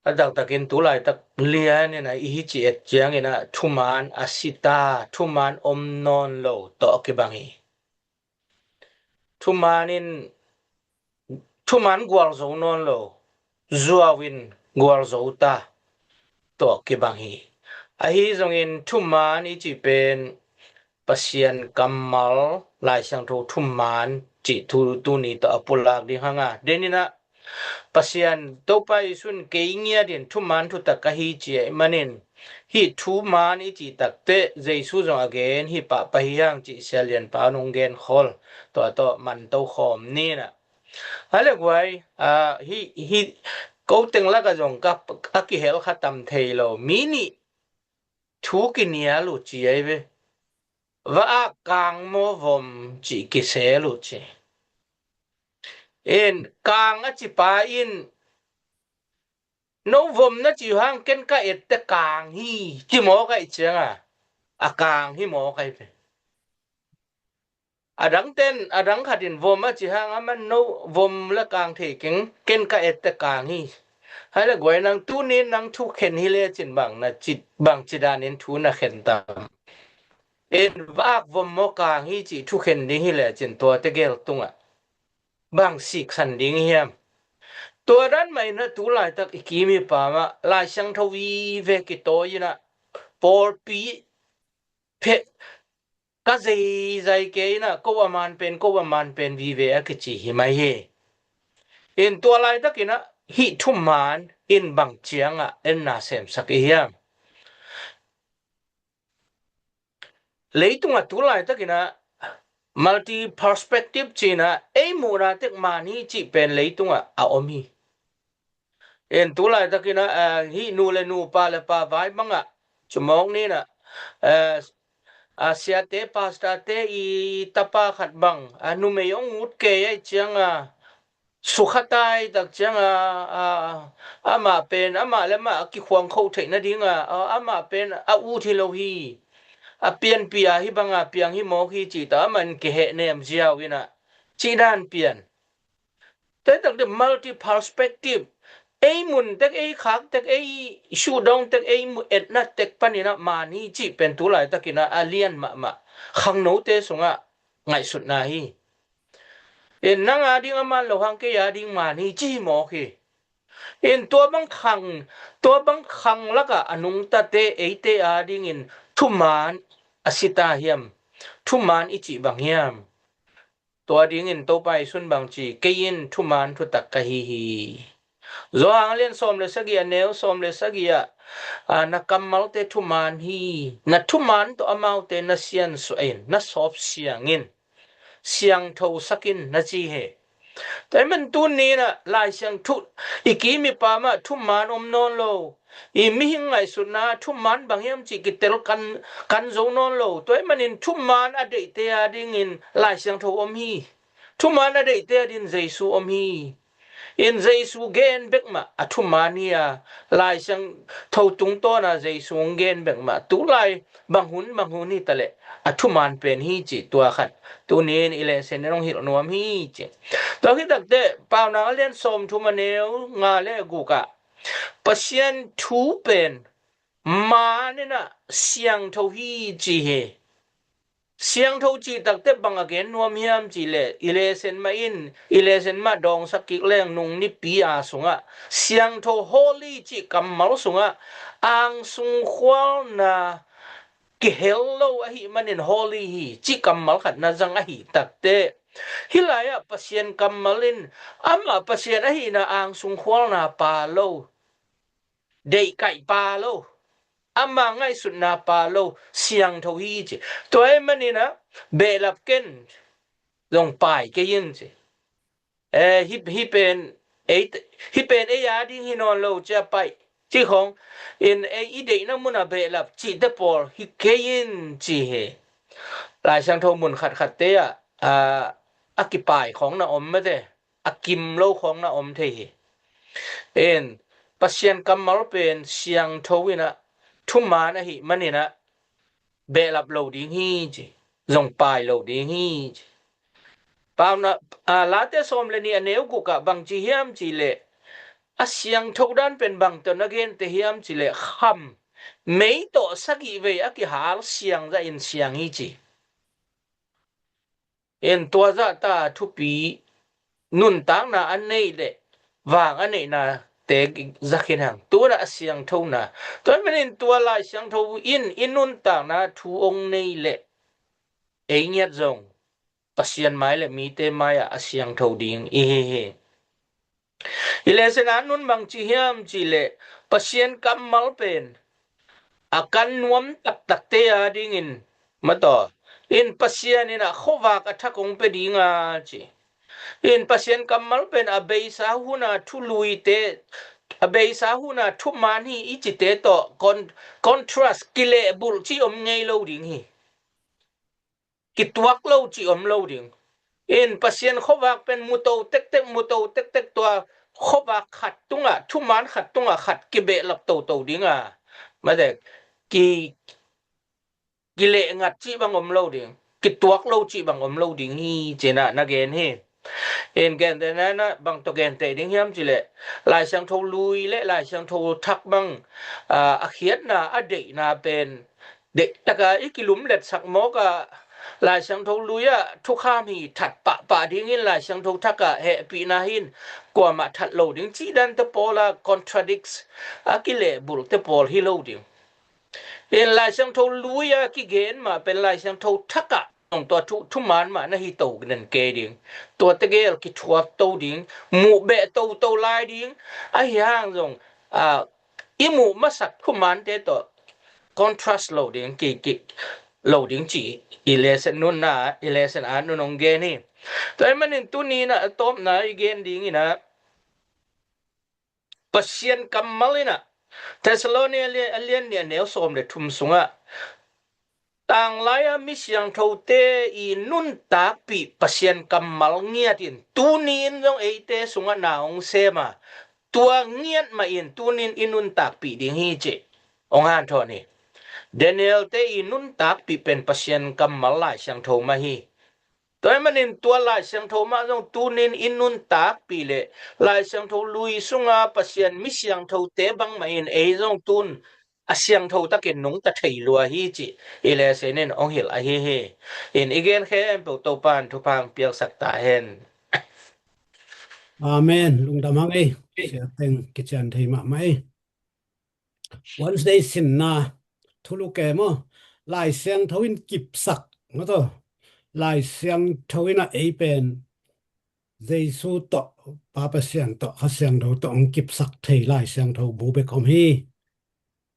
A taktakin tu laitak lian in ah i hi ci et ciangin ah thuman a si ta, thuman om nawn lo tawh kibang hi. Thuman in, thuman gualzo nawn lo, zuau in gualzo ta tawh kibang hi. Ahi zongin thuman i cih pen Pasian kammal, Lai Siangtho thuman cih thu tuni tawh a pulak ding hang a, den in ah Pasian Topa Jesu in kei ngiat in thuman thutak ka hi ci ahih manin, hih thuman i cih takteh Jesu zong a gen hi pahpah hi hang cih Sia Lian pa nong gen khol, tua tawh man to khawm ni in ah. Hale guai, a, hih, hih, ko teng lakah zong ka, a kihel kha tam thei lo. Mi nih thu kinial uh ci ahi ve. Va-ak kang maw vom cih kisel uh ci. In kang a ci pa in, no vom na ci uh hang, ken ka ette kang hi ci mawk ahih cianga, a kang hi mawk ahi ve. A dang ten, a dang khat in vom a ci hang, aman no vom le kang thei keng, ken ka ette kang hi. Hale guai, nang tunin nang thu khen hi lecin bang na ci, bang ci danin thu na khen tam? En va-ak vom maw kang hi cih thu khen ding hi lecin tuate gel tungah bang siksan ding hiam? Tua dan mah in ah tu laitak i kim hi pa mah Lai Siangtho vive kitawi in ah pawlpi phe ka zeizai kei inah ko a man pen, ko a man pen vive a kici hi mai hi. In tua laitakinah hih thuman in bang ciangah en na semsak i hiam? Leitungah tu laitakinah multi perspective cinah ei muhna tek man hi cih pen leitungah a om hi. En tu laitakinah, eh, hih nu le nu, pa le pa vai bangah cumawk ninah, eh, a siate, pastorte i tapa khat bang a numei hong ut kei aih cianga sukhatai tak cianga, a, amah pen amah le amah a kikhuang khoh theih nadinga, a, amah pen a ut hi lo hi, a pianpi a hih banga piang hi mawk hi cih ta amah in kihehnem ziau inah cih dan pian. Tua takte multi perspective, ei mun tek, ei khak tek, ei shuhdawng tek, ei mu etna tek paninah man hi cih pen tu laitakinah a lian mahmah khangnote sungah ngaihsutna hi. In nang ading a man lo hang kei ading man hi ci hi mawk hi. In tua bang khang, tua bang khang lakah a nungtate eite adingin thuman a si ta hiam? Thuman i cih bang hiam? Tua dingin Topa Jesu'n bang ci, kei in thuman thutak ka hi hi. Johan a lian sawm le sagih a neu sawm le sagih ah, a, na kammalte thuman hi, na thuman tawh amaute na siansuah in, na sawp siang in, siangtho sak in na ci hi. Tua ahih man tuni inah Lai Siangtho i kim i pam ah thuman om nawn lo. I mihing ngaihsutna thuman bang hiam cih kitel kan, kan zo nawn lo. Tua ahih manin thuman a deihte adingin Lai Siangtho om hi. Thuman a deihte adingin Jesu om hi. In Jesu gen bek mah a thuman hi a, Lai Siangtho tungtawna Jesu hong gen bek mah tu lai bang hun bang hun hi taleh a thuman pen hi cih tua khat tuni in i lesson in hong hilh nuam hi cih. Tua khit takte Paunak a lian sawmthum a neu nga le a guk ah Pasian thu pen man inah siangtho hi ci hi. Siangtho cih takte bang a gen nuam hiam cih leh i lesson mah in, i lesson mah dawngsak kik leng nung nipi a sungah siangtho, holy cih kammal sungah angsung khualna kihel lo ahih manin holy hi cih kammal khat na zang ahih takte, hih lai-ah Pasian kammal in amah Pasian ahihna angsung khualna pha lo, deihkaih pha lo, ama ngaihsutna pha lo, siangtho hi ci. Tua ahih maninah behlap ken, zong pai kei in ci. Eh, hih, hih pen ei, hih pen ei ading hi nawn lo cia paih cih khawng in ei i deihna munah behlap cihte pawl hi kei in ci hi. Lai Siangtho mun khatkhatte ah, a, a kipai khawng na om mate, a kim lo khawng na om thei hi. In Pasian kammal pen siangtho inah thuman ahih maninah behlap lo ding hi ci, zong pai lo ding hi ci. Paunak, a, Late sawm le nih a neu guk ah bang ci hiam cih leh a siangtho dan pen bang tawh na gente hiam cih leh kham, mei tawh sagih vei a kihal siang zahin siang hi ci. In tua zahta thupi nuntakna a neih le vang a neihnate za khin hang, tu-in a siangthona. Tua ahih manin tua Lai Siangtho in i nuntakna thu hong nei le ei ngiat zong Pasian mai le mite mai-ah a siangtho ding i hi hi. I lesson a nun bang ci hiam cih leh Pasian kammal pen a kan nuam taktakte adingin mataw in Pasian in a khuavak a thak hong pia ding a ci. In Pasian kammal pen a beisa huna thuluite, a beisa huna thuman hi i cite tawh con-, contrast, kilehbulh ci om ngei lo ding hi. Kituak lo ci om lo ding. In Pasian khuavak pen muto tektek, muto tektek, tua khuavak khat tungah, thuman khat tungah khat kibehlap toto ding a, mate, ki, kilehngat cih bang om lo ding, kituak lo cih bang om lo ding hi ci-in ah na gen hi. In gentehna-in ah bang tawh genteh ding hiam cih leh Lai Siangtho Lui le Lai Siangtho Thak bang, aa, a khiatna, a deihna pen deihtak a i kilumletsak mawk a, Lai Siangtho Lui ah thukham hi, that pahpah dingin Lai Siangtho Thak ah hehpihna hi-in kuamah that lo ding cih dante pawl a contradicts, a kilehbulhte pawl hi lo ding. In Lai Siangtho lui-a kigen mah pen Lai Siangtho thak ah zong tua thu, thuman mah na hi to nan kei ding. Tua tegel kithuap to ding, muh beh toto lai ding. Ahi hang zong, a, i muh masak thumante tawh contrast lo ding, ki, ki, lo ding ci i lesson nunna, i lesson a nun hong gen hi. Tua ahih manin tuni in ah a tawpna i gen ding in ah, Pasian kammal in ah, Thessaloni a lian, a lian nih a neu sawm le thum sungah, tanglai-a mi siangthote i nuntakpih Pasian kammal ngiat in tuni in zong eite sungah na hong sem a, tua ngiat mah in tuni in i nuntakpih ding hi cih hong hanthawn hi. Daniel-te i nuntakpih pen Pasian kammal Lai Siangtho mah hi. Tua ahih manin tua Lai Siangtho mah zong tuni in i nuntakpih leh Lai Siangtho lui sunga Pasian mi siangthote bangmah in ei zong tun a siangtho takin nungta thei lua hi cih i lesson in hong hilh ahi hi. In i gen khempeuh Topa in thupha hong piaksak ta hen. Amen. Lungdam hang ei. Sia teng kician thei mahmah ei. Wednesday sinna thulu ke maw, Lai Siangtho in kipsak, maw taw. Lai Siangtho in ah ei pen Jesu tawh, Pa Pasian tawh, Kha Siangtho tawh hong kipsak thei Lai Siangtho bu bek om hi.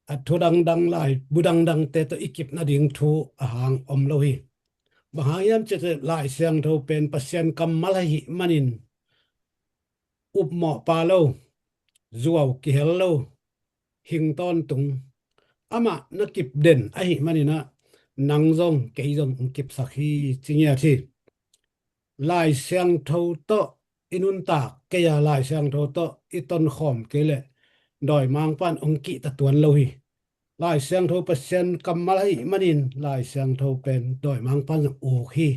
A thu dangdang lai, bu dangdangte tawh i kip nading thu a hang om lo hi. Bang hang hiam cih leh Lai Siangtho pen Pasian kammal ahih manin upmawh pah lo, zuau kihel lo, hing tawntung, amah na kip den ahih manin ah nang zong kei zong hong kipsak hi ci ngiat hi. Lai Siangtho tawh i nuntak kei a, Lai Siangtho tawh i tonkhawm kei leh dawimangpa in hong kihta tuan lo hi. Lai Siangtho Pasian kammal ahih manin Lai Siangtho pen dawimangpa in zong uk hi.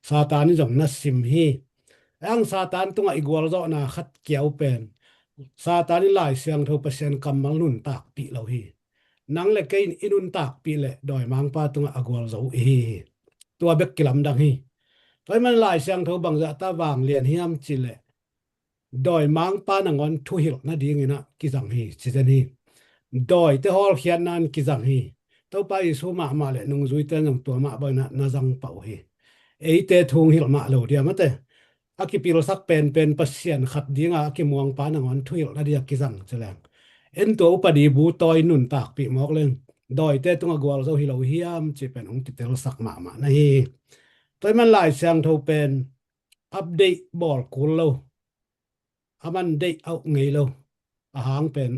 Satan in zong na sim hi. Ahi hang Satan tungah i gualzawhna khat kiau pen Satan in Lai Siangtho Pasian kammal nuntakpih lo hi. Nang le kei in i nuntakpih leh dawimangpa tungah a gualzo i hi hi. Tua bek kilamdang hi. Tua ahih manin Lai Siangtho bangzah ta vanglian hiam cih leh dawimangpa nangawn thuhilh nadingin ah kizang hi, ci zen hi. Dawite hawlkhiatna in kizang hi. Topa Jesu mahmah le nungzuite in zong tua mah bangin ah na zang pah uh hi. Eite thu hong hilh mah lo diam a te. A kipilsak penpen Pasian khat dinga a kimuangpa nangawn thuhilh nading a kizang ci leng, en tua upadi bu tawi nuntakpih mawk leng dawite tungah gualzo hi lo hiam cih pen hong kitelsak mahmah na hi. Tua ahih manin Lai Siangtho pen update bawl kul lo, a man deih a uk ngei lo, a hang pen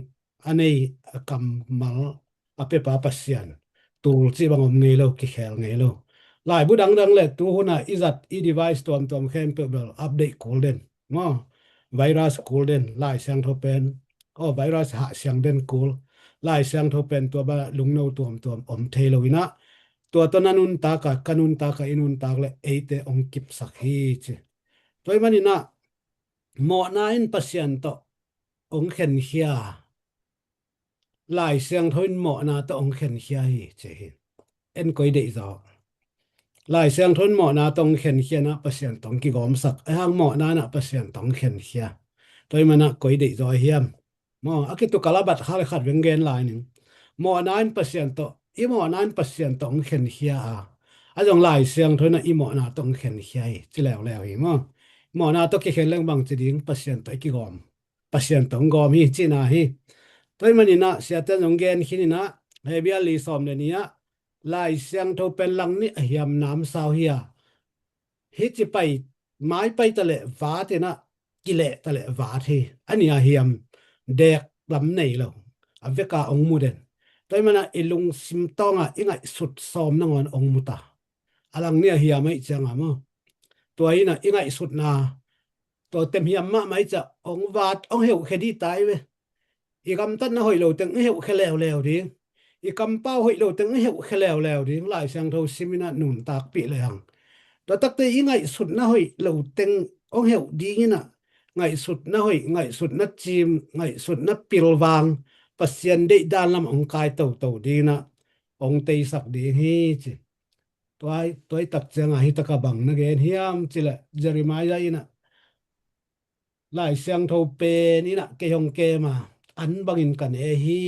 a nei a kammal a pepa Pasian tul cih bang om ngei lo, kikhel ngei lo. Laibu dangdang le tuhuna i zat i device tuamtuam khempeuh bel update kul den maw? Virus kul den, Lai Siangtho pen, aw, virus hahsiang den kul. Lai Siangtho pen tua bang lungno tuamtuam om thei lo in ah, tua tawh na nuntak a, ka nuntak a, i nuntak le eite hong kipsak hi ci. Tua ahih manin ah mawhna in Pasian tawh hong khenkhia, Lai Siangtho in mawhna tawh hong khenkhia hi ci hi. En koi deihzaw? Lai Siangtho in mawhna tawh hong khenkhia in ah Pasian tawh hong kigawmsak, ahi hang mawhna in ah Pasian tawh hong khenkhia. Tua ahih manin ah koi deihzaw ahi hiam? Maw, a kitukal a bat kha le khat veng gen lai ning. Mawhna in Pasian tawh, i mawhna in Pasian tawh hong khenkhia a, a zong Lai Siangtho in ah i mawhna tawh hong khenkhia hi ci leuleu hi maw? Mawhna tawh kikhen leng bang ci ding, Pasian tawh i kigawm, Pasian tawh hong gawm hi cihna hi. Tua ahih manin ah siate in zong gen khin in ah, Hebru a li sawm le nih ah, Lai Siangtho pen langnih a hiam namsau hi a, hih ci pai, mai pai ta leh vat in ah, kileh ta leh vat hi. A nih a hiam, dek lam nei lo, a veka hong mu den. Tua ahih manin ah i lungsim tawngah i ngaihsut sawm nangawn hong mu ta. A langnih a hiam ahih ciangah maw? Tua in ah i ngaihsutna, tua temhiam mahmah ahih ciah hong vat, hong heuhkhia dih ta hi ve. I gamtatna hoih lo teng i heuhkhia leuleu ding, i kampau hoih lo teng i heuhkhia leuleu ding, Lai Siangtho sim in ah nuntakpih lehang. Tua takte i ngaihsutna hoih lo teng hong heuh ding in ah, ngaihsutna hoih, ngaihsutna cim, ngaihsutna pilvang, Pasian deihdan lam hong kai toto ding in ah hong teisak ding hi ci. Tua, tua i tak ciangah hih takah bang na gen hiam cih leh Jeremiah in ah, Lai Siangtho pen in ah kei hong kem a, an bangin ka ne hi.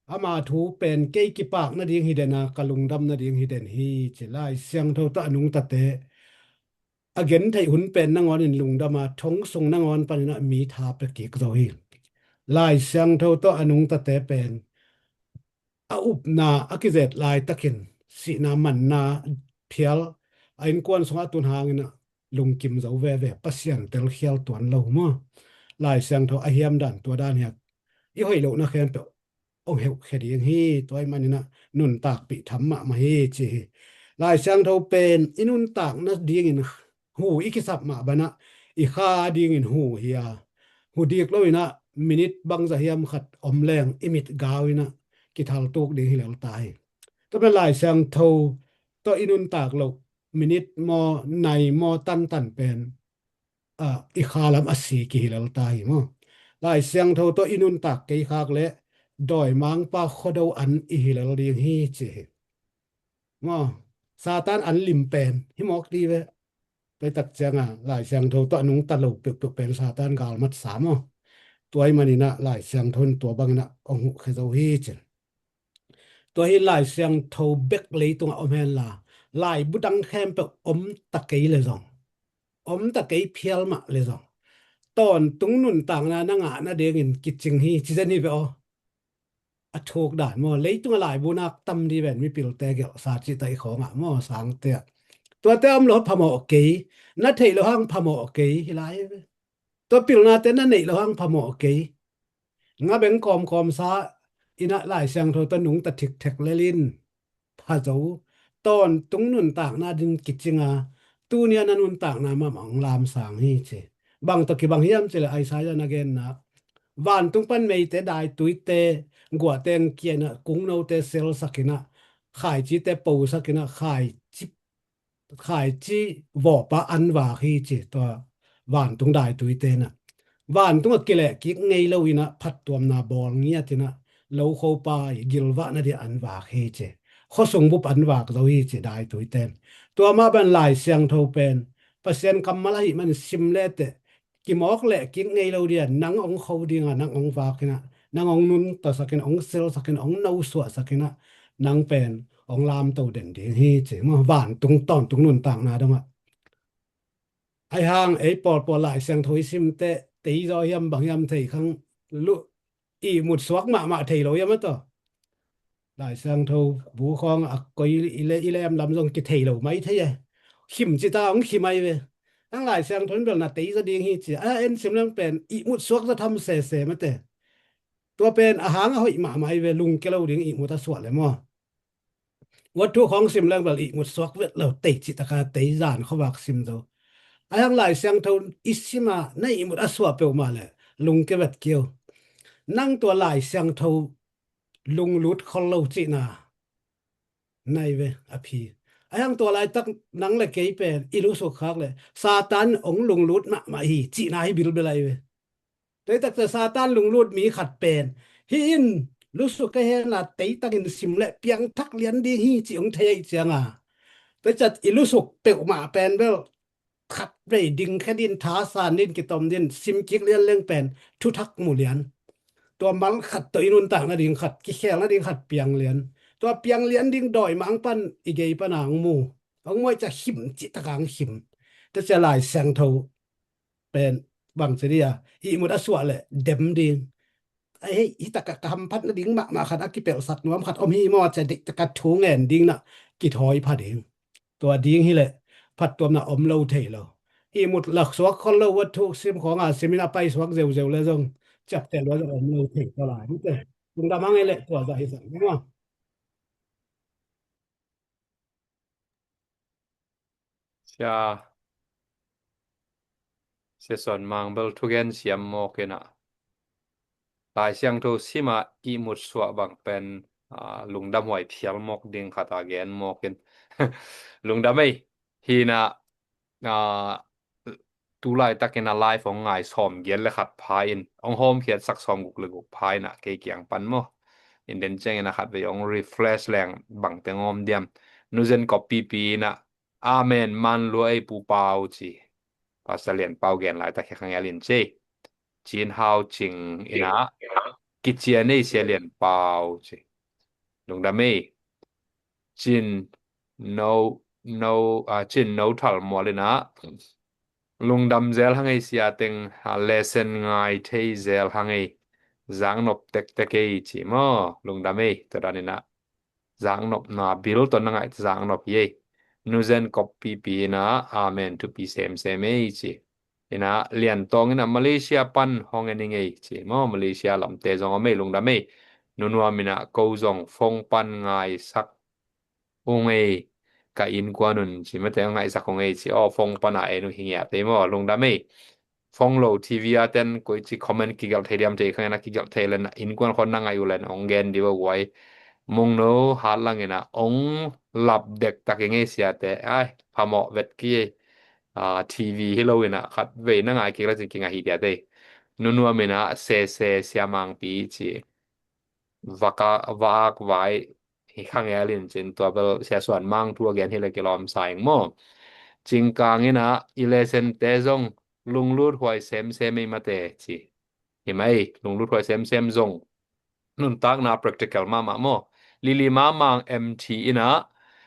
Ama thu pen kei kipak nading hi den a, ka lungdam nading hi den hi ci. Lai Siangtho tawh a nungtate a gentheih hun pen nangawn in lungdam a, thong sung nangawn panin ah mi tha pia kik zo hi. Lai Siangtho tawh a nungtate pen a upna a kizet laitakin sihna manna phial a innkuan sungah a tun hangin ah lungkim zo veve, Pasian telkhial tuan lo maw. Lai Siangtho a hiam dan tua dan hi a, i hoih lohna khempeuh hong heuhkhia ding hi. Tua ahih manin ah nuntakpih tham mahmah hi ci hi. Lai Siangtho pen i nuntak nadingin hu i kisap mah banah i kha dingin hu hi a, hu dik loin ah minit bangzah hiam khat om leng i mit gau in ah kithal tuk ding hi lel ta hi. Tua pen Lai Siangtho tawh i nuntak loh minit maw, nai maw, tantan pen, ah, i kha lam a si kihi lel ta hi maw. Lai Siangtho tawh i nuntak kei khak leh dawimangpa khuado an i hi lel ding hi ci hi. Maw, Satan an lim pen hi mawk ti ve. Tua tak cianga Lai Siangtho tawh a nungta lo peuhpeuh pen Satan galmat sa maw. Tua ahih manin ah Lai Siangtho in tua bangin ah hong huhkhia zo hi ci. Tua hi Lai Siangtho bek leitungah om henla, laibu dang khempeuh om ta kei le zong, om ta kei phial mah le zong, tawntung nuntakna na ngah nadingin kicing hi ci zen hi ve aw. A thuk dan maw, leitungah laibu nak tam di ven mipilte gelhsa cih ta i khawngah maw, sangte ah. Tuate om lo phamawh kei, na theih lo hang phamawh kei hi lai hi ve. Tua pilnate na neih lo hang phamawh kei. Nga beng kawmkawm sa in ah Lai Siangtho tawh nungta thikthek lel in pha zo. Tawntung nuntakna din kicing a, tuni a na nuntakna mahmah hong lamsang hi ci. Bang tawh kibang hiam cih leh Isaiah na genna, vantung pan meite, daituite, guahte hong kia in ah, kungnote selsak in ah, khaicite posak in ah, khaici khaici vawpa an vak hi ci. Tua vantung daituite in ah, vantung a kileh kik ngei lo in ah, phattuamna bawl ngiat in ah, lokhopa i gilvahna dia an vak hi ci. Khuasung bup an vak zo hi ci daituite in. Tua mah ban Lai Siangtho pen Pasian kammal ahih man sim leteh kimawk leh kik ngei lo dia, nang hong kho ding a, nang hong vak in ah, nang hong nuntasak in, hong selsak in, hong nosuahsak in ah, nang pen hong lamto den ding hi ci maw, vantung tawntung nuntakna dongah. Ahi hang ei pawlpawl Lai Siangtho i simte tei zaw hiam bang hiam thei khang, luh ihmut suak mahmah thei lo hiam a tawh. Lai Siangtho bu khawng a koi i le, i lem lam zong kithei lo mai thei e. Khim ci ta hong khim ai ve. Ang Lai Siangtho in bel na tei zaw ding hi ci a, en sim leng pen ihmut suak zaw tham sese mate. Tua pen a hang a hoih mahmah ai ve, lungke lo ding ihmut a suah le maw. Wathu khawng sim leng bel ihmut suak vet lo, tei cih taka tei, zan khuavak sim zo. Ahi hang Lai Siangtho i sim a na ihmut a suah peuhmah le lungke vet kei o. Nang tua Lai Siangtho lunglut khol lo cihna nai ve a phi. Ahi hang tua laitak nang le kei pen i lusuk khak le Satan hong lunglut mahmah hi cihna hi bilbel ai ve. Tua hi takte Satan lunglut mi khat pen, hih in lusuk ka hen a, tei takin sim le piangthak lian ding hi cih hong thei ahih cianga, tua hi ciat i lusuk peuhmah pen bel khat vei ding khen in, thasan din, kitom din, sim kik lian leng pen thuthak mu lian. Tua mal khat tawh i nuntak nading khat, kikhel nading khat piang lian. Tua piang lian ding dawimang pan i gei pana hong mu. Hong mu ahih ciah khim cih taka hong khim. Tua ciah Lai Siangtho pen bang ci dia, ihmut a suah le dem ding. Hei, hih taka ka hamphat nading mahmah khat, a kipelhsak nuam khat om hi maw, a ciah deih taka thu ngen ding na kithawi pha ding. Tua ding hileh phattuamna om lo thei lo. Ihmut lak suak khol lo, wathu sim khawng a simin a pai suak zeuzeu le zong ciapteh lua zong om lo thei tua lai. Lungdam hang ei leh tua zah hi sak ding maw. Sia, Sia Suan Mang bel thugen siam mawk in ah, Lai Siangtho sim a ihmut suah bang pen, ah, lungdam huai phial mawk ding khat a gen mawk in. Lungdam ei, hi in ah, ah, tu laitakin a live hong ngai sawmgiat le khat pha in, hong hawmkhiatsak sawmguk le guk pha in ah, kei kiang pan maw. In den ciangin a khatvei hong refresh leng bangte hong om diam. Nu Zen Kop pipi in ah, Amen, man lua ei Pu Pau ci. Pastor Lian Pau gen laitak hi khang el in ci. Cin Hau Cing in ah, kician ei Sia Lian Pau ci. Lungdam ei. Cin no no a cin no thal mual ina lungdam zel hang ei sia teng a lesson ngai thei zel hang ei. Zaknop tektek ei ci maw, lungdam ei. Tua dan ina zaknopna bil tawh na ngaih zaknop hi ei. Nuzen kop pipi ina amen thupi semsem ei ci. Ina Lian Tawng ina Malaysia pan hong en ing ei ci maw, Malaysia lamte zong om ei, lungdam ei. Nunuam ina ko zong phone pan ngaisak ung ei, ka innkuan un ci mate, ngaihsak ung ei ci. Aw, phone pana en uh hi ngiat ei maw, lungdam ei. Phone lo T V a ten koici comment kigelh thei diam thei khang ina kigelh thei lena innkuan khon na ngaih uh len ong gen diva guai. Mungno hat lang ina ong lap dektak ing ei siate. Ai, phamawh vet ki ei. T V hi lo ina khat vei na ngai kik la cin kinga hi diat ei. Nunuam ina sese siamangpi ci. Vaka vaak vai hi khang el in cin tua bel Sia Suan Mang thu a gen hi le kilawm sa ing maw. Cingkang ina i lesson te zong lunglut huai semsem ei mate ci. Hi mai, lunglut huai semsem zong nuntakna practical mahmah maw. Lili Mamang M T ina,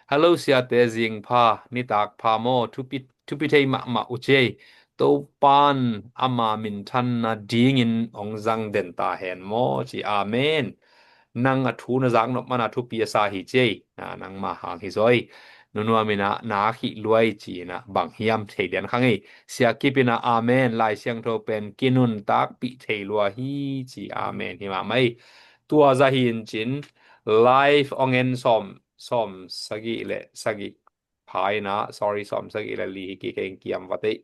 hello siate, zing pha, nitak pha maw, thupi, thupi thei mahmah uh ci ei. Topan ama minthanna dingin ong zang den ta hen maw ci. Amen. Nang a thu na zaknop mana thupi a sa hi ci ei. Na nangma hang hi zaw ei. Nunuam ina na khih luai ci ina bang hiam thei lian khang ei. Sia Kip ina amen, Lai Siangtho pen kinuntakpih thei lua hi ci. Amen hi mahmah ei. Tua zahin cin live ong en sawm, sawm sagih le sagih pha ina, sorry, sawm sagih le li hi kik ei, kiam vat ei.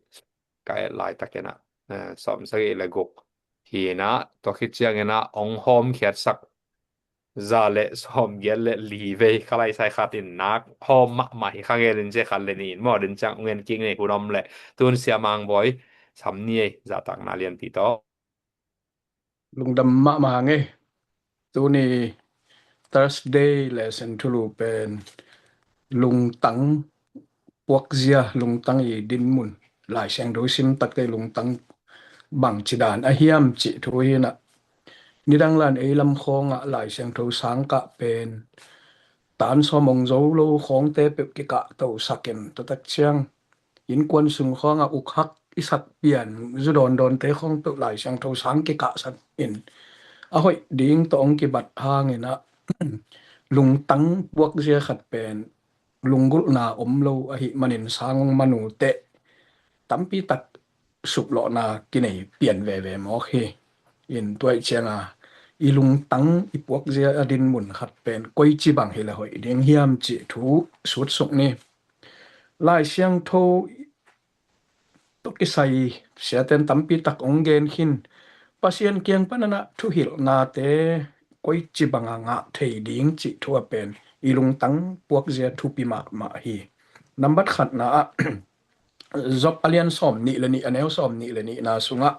Ka et laitak ina sawm sagih le guk hi ina, tua khit ciang ina ong hawm khiatsak za le sawm giat le li vei kha lai sai khat in nak hawm mahmah hi khang el in ci, khat le nih in maw, din ciang ong en kik nei hun om le. Tun siamang bawi sam ni ei, zahtakna lianpi tawh. Lungdam mahmah hang ei. Tuni Thursday lesson thulu pen lungtang puakzia, lungtang i dinmun, Lai Siangtho sim takte lungtang bangci dan a hiam cih thu hi ina. Nidang lan ei lam khawngah Lai Siangtho sangkah pen tan sawm ong zo lo khawngte peuh kikah tosak in, tua tak ciang innkuan sung khawngah ukhak i sak pian zu dawndawnte khawng peuh Lai Siangtho sang kikahsak in a hoih ding tawh ong kibat hang ina lungtang puakzia khat pen lunggulhna om lo ahih manin sang ong man uh teh tampi tak suplawhna kinei pian veve mawk hi. In tua ih cianga i lungtang i puakzia a dinmun khat pen koici bang hi le hoih ding hiam cih thu sutsuk ni. Lai Siangtho tawh kisai siaten tampi tak ong gen khin. Pasian kiang pan ina thuhilhnate koici banga ngah thei ding cih thu a pen i lungtang puakzia thupi mahmah hi. Nambat khatna ah Job a lian sawm nih le nih, a neu sawm nih le nihna sungah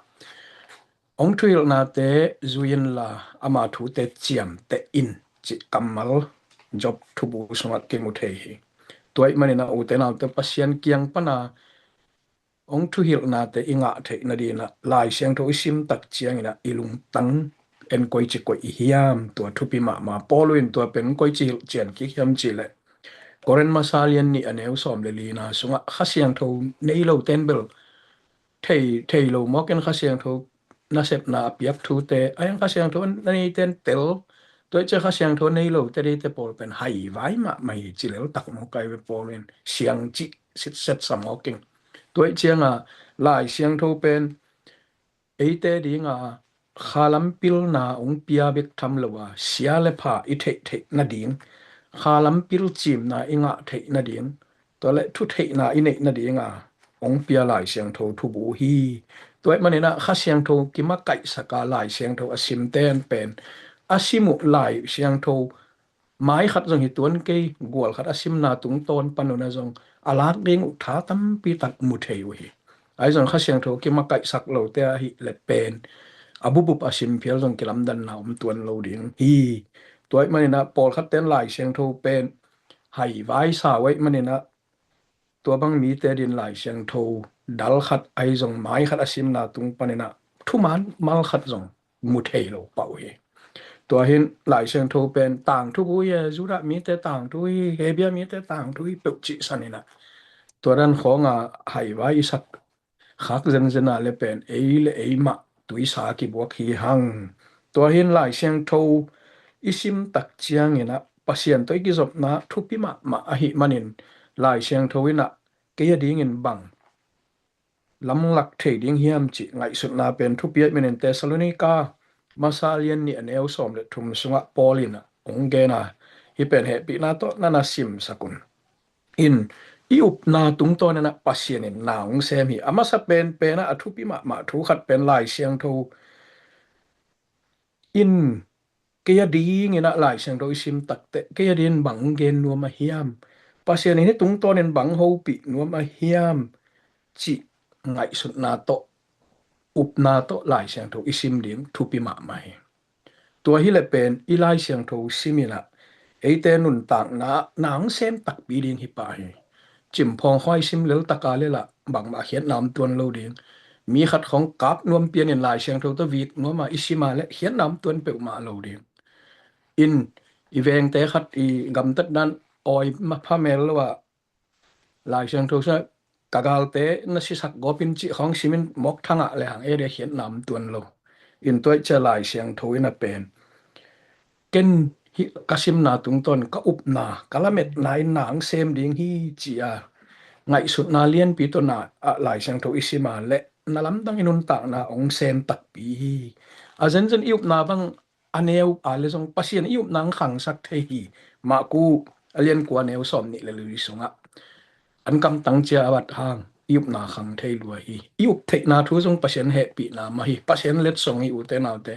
ong thuhilhnate zui inla ama thute ciamteh in cih kammal Job thubu sungah kimu thei hi. Tua ih manin a ute naute Pasian kiang pana ong thuhilhnate i ngah theih nadinah Lai Siangtho i sim tak ciangin ah i lungtang en koici koih i hiam, tua thupi mahmah. Paul in tua pen koici hilh cian kik hiam cihleh Korin masa lian nih a neu sawm le lina sungah Kha Siangtho nei lo ten bel thei, thei lo mawk in Kha Siangtho nasepna a piak thute, a hiang Kha Siangtho na nei ten tel, tua ih ciah Kha Siangtho nei lo te dei te pawl pen haivai mahmah hi ci lel tak mawk ai ve Paul in siang cih sitset sa mawk in. Tua ih cianga Lai Siangtho pen eite dinga khalam pilna ong pia bek tham lo a, sia le pha i theih theih nading, khalam pil cimna i ngah theih nading, tua le thutheihna i neih nadinga ong pia Lai Siangtho thubu hi. Tua ih maninah Kha Siangtho kimakaihsaka Lai Siangtho a simten pen a sim uh Lai Siangtho mai khat zong hi tuan kei, gual khat a simna tungtawn panuna zong a lak ding uh tha tampi tak mu thei uh hi. Ahi zong Kha Siangtho kimakaihsak lote ahih le pen a bubup a sim phial zong kilamdanna om tuan lo ding hi. Tua ih maninah pawlkhat ten Lai Siangtho pen haivai sa uh ih maninah tua bang mite din Lai Siangtho dal khat ahi zong mai khat a simna tung paninah thuman mal khat zong mu thei lo pah uh hi. Tua hi in Lai Siangtho pen tangthu bu hi e, Judah mite tangthu hi, Hebia mite tangthu hi peuh cihsan in ah, tua dan khawng a haivai i sak khak zenzen a leh pen ei leh ei mah tuisa kibuak hi hang. Tua hi in Lai Siangtho i sim tak ciangin ah Pasian tawh i kizopna thupi mahmah ahih manin Lai Siangtho in ah kei a dingin bang lamlak thei ding hiam cih ngaihsutna pen thupi ahih manin Thessalonika masa a lian nih a neu sawm leh thum sungah Paul in ah hong gen a, hih pen hehpihna tawh na na simsak un. In, i upna tungtawn in ah Pasian in na hong sem hi. A masa penpen ah a thupi mahmah thu khat pen Lai Siangtho in kei a dingin ah Lai Siangtho i sim takteh kei a dingin bang hong gen nuam a hiam, Pasian in hih tungtawn in bang hopih nuam a hiam cih ngaihsutna tawh, upna tawh Lai Siangtho i sim ding thupi mahmah hi. Tua hi leh pen i Lai Siangtho sim in ah eite nuntakna ah na hong sem takpi ding hi pah hi. Cimphawng khua i sim lel tak a leh lah bangmah khiatna om tuan lo ding. Mi khat khawng kap nuam pian in Lai Siangtho tawh vik nuam a i sim a leh khiatna om tuan peuhmah lo ding. In, i vengte khat i gamtat dan awi ma pha mel lo ah Lai Siangtho sungah ka galte na sisak gawp in cih khawng sim in mawk thangah lehang ei ding khiatna om tuan lo. In tua ahih ciang Lai Siangtho in a pen ken hih ka simna tungtawn ka upna, ka lametna in na hong sem ding hi ci-a ngaihsutna lianpi tawh na ah Lai Siangtho i sim a leh na lamdang i nuntakna hong sem takpi hi. A zenzen i upna bang a neu a leh zong Pasian i upna hong khangsak thei hi. Marku a lian kua neu sawm nih leh li sungah an kamtang cia a vat hang i upna khang thei lua hi. I up theihna thu zong Pasian hehpihna mah hi. Pasian letsong hi ute naute,